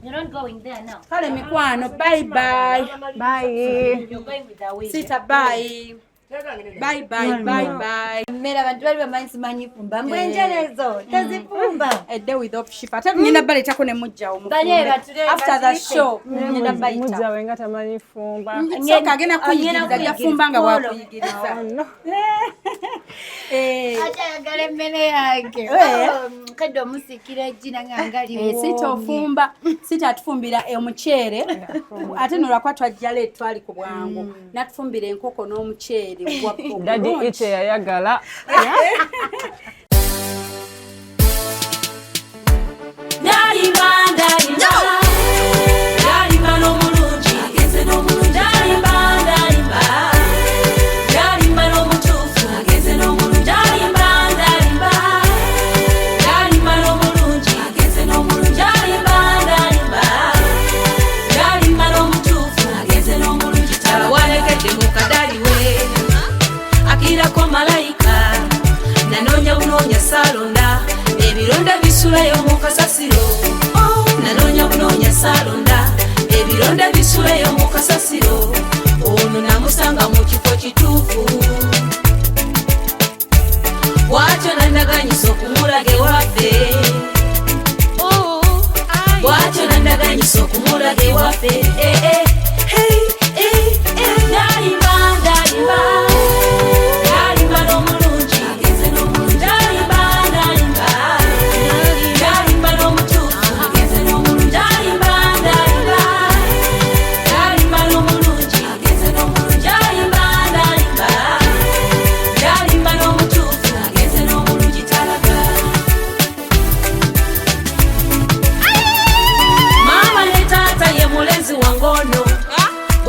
Speaker 4: You're not going there now.
Speaker 2: Kale mikwano, bye bye.
Speaker 5: Bye.
Speaker 4: You're going with the wig.
Speaker 2: Sita bye. Bye bye bye bye.
Speaker 4: Mmere abantu bali bamanyi simanyi fumba. Mbwe enjerezo tezifumba.
Speaker 2: A day with Hope Shifa. Ate ngenda baleetako ne mujjawo mufumbe. After the show ngenda bayita.
Speaker 5: Mujjawe nga tamanyi fumba.
Speaker 2: Sooka agenda kuyigiriza yafumba nga bwakuyigiriza.
Speaker 4: Ate ayagala emmere yange. Kadde omusiikira eggi nange nga liwoomye.
Speaker 2: Sita ofumba, sita atufumbira omuceere. Ate nolwakuba twajja leeti twali ku bwangu. N'atufumbira enkoko n'omuceere.
Speaker 5: Daddy ite yayagala.
Speaker 7: Salonda ebironda bisulayo mu kasasiro. Nanoonya bunoonya salonda ebironda bisulayo mu kasasiro. Ono namusanga mu kifo kituufu, bw'atyo nandaganyisa okumulaga ewaffe. Bw'atyo nandaganyisa okumulaga ewaffe. Ndalimba ndalimba ndalimba n'omulungi.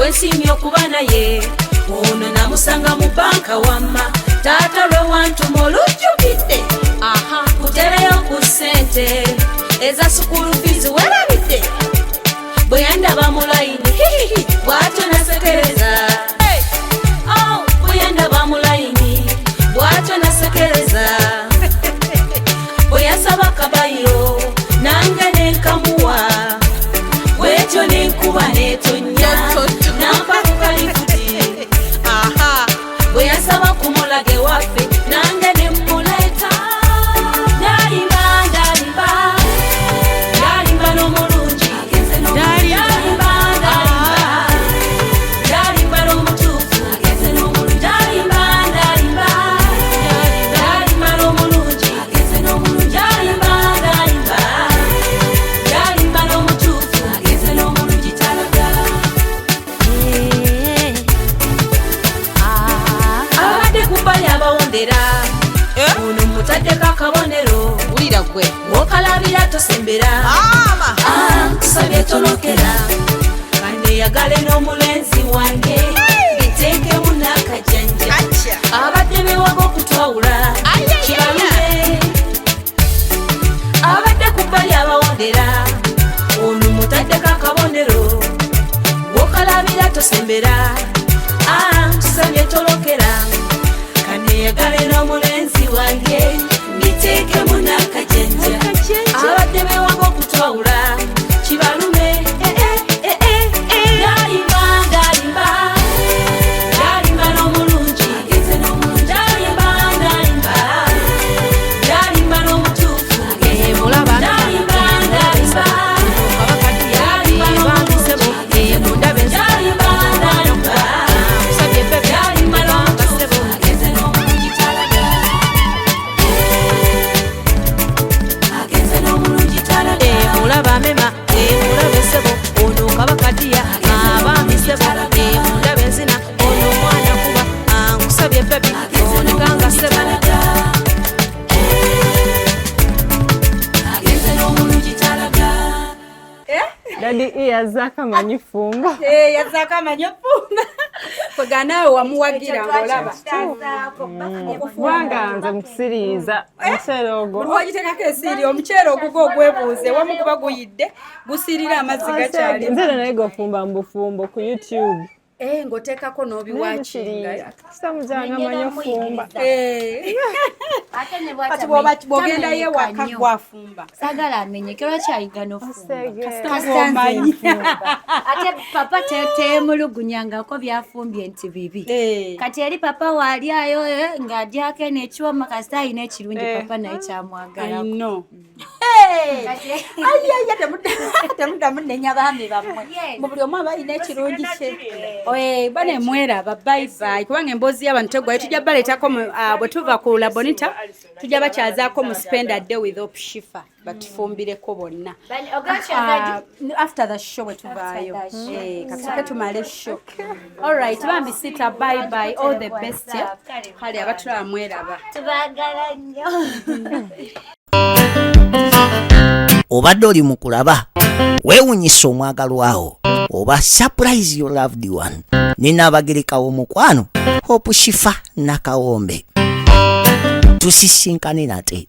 Speaker 7: Nsimye okuba naye ono namusanga mu banka wamma taata lwe wantuma olujjukidde kutereyo ku ssente eza sukulu fizi werabidde bwe yandaba mu layini hihihi bw'atyo nasekereza. Bwe yandaba mu layini bw'atyo nasekereza. Bwe yasaba kabayiro nange ne nkamuwa bw'etyo ne nkuba n'etonnya nampa ku kalifuti. Bwe yasaba kumulaga ewaffe nange ne mmuleeta. Ndalimba ndalimba ndalimba n'omulungi. Ndalimba ndalimba abawondera. Ono mutaddeko akabonero.
Speaker 8: Wulira gwe.
Speaker 7: Wokalabira tosembera. Ah, nkusabye tolokera. Kaneyagale n'omulenzi wange, biteekemu n'akajanja. Abadde bewaga okutwawula, kibalume. Abadde ku bbali abawondera. Ono mutaddeko akabonero. Wokalabira tosembera. Ah, nkusabye tolokera. Kaneyagale n'omulenzi wange, biteekemu n'akajanja. Abadde bewaga okutwawula, kibalume. Eh, eh, eh, eh, eh. Ndalimba, ndalimba, ndalimba n'omulungi. Ndalimba, ndalimba, ndalimba n'omutuufu.
Speaker 8: Mulaba.
Speaker 7: Ndalimba, ndalimba,
Speaker 8: Kabaka
Speaker 7: ndalimba
Speaker 8: bambi sebo, mundabe.
Speaker 7: Ndalimba, ndalimba,
Speaker 8: Kusabye baby.
Speaker 7: ndalimba n'omutuufu. Agenze n'omulungi talaga. Agenze n'omulungi talaga.
Speaker 8: Mulaba mema, mulabe sebo, ono kabaka diya abambi sebo, mundabe enzina, ono omwana kuba nkusabye baby, onekanga sebo.
Speaker 7: Agenze n'omulungi talaga.
Speaker 5: Daddy E yazzaako amanyi fumba.
Speaker 2: Eh, yazzaako amanyi ofumba. Kwega naawe wamuwagira ng'olaba.
Speaker 5: Kubanga nze mukusiriiza omuceere ogwo.
Speaker 2: Buli wogiteekako esiiri, omuceere ogugwo ogwebuuze, wamu guba guyidde, gusiirira amazzi gakyali.
Speaker 5: Nze naye gofumba mu bufumbo ku YouTube.
Speaker 2: Eh, ng'oteekako n'obiwakinga.
Speaker 5: Kasita mujanga amanyi ofumba.
Speaker 2: Eh.
Speaker 4: Ate ne
Speaker 2: Kati bw'ogendayo ewaka gwafumba.
Speaker 4: Sagala amenyeke, lwaki ayiga n'ofumba?
Speaker 5: Osege.
Speaker 4: Kasita nze
Speaker 2: Omanyi.
Speaker 4: nfumba. Ate papa teemulugunyangako byafumbye nti bibi.
Speaker 2: Eh.
Speaker 4: Kati eri papa waalyayo, ng'alyako eno ekiwoma, kasita alina ekirungi.
Speaker 5: Eh.
Speaker 4: Papa naye
Speaker 2: I
Speaker 4: kyamwagalako.
Speaker 2: know.
Speaker 4: Kati
Speaker 2: Ayaya, temuddamu nnenya baami bammwe.
Speaker 4: Yes.
Speaker 2: Mu buli omu aba alina ekirungi kye. Eh, bane mweraba, bye bye, kubanga emboozi y'abantu teggwayo. Tujja baleetako bwe tuva ku Labonita, tujja bakyazaako mu Spend a Day with Hope Shifa, batufumbireko bonna.
Speaker 4: Ogakyaza.
Speaker 2: After the show bwe tuvaayo.
Speaker 4: After the show.
Speaker 2: Eh, katusooke tumale show. Alright, bambi sita, bye bye, all the best, eh? Kale abatulaba mweraba.
Speaker 4: Tubaagala nnyo.
Speaker 1: Obadde oli mu kulaba weewunyisa omwagalwawo oba Surprise Your Loved One ne Naabagereka w'omukwano Hope Shifa Nakawombe. Tusisinkane nate.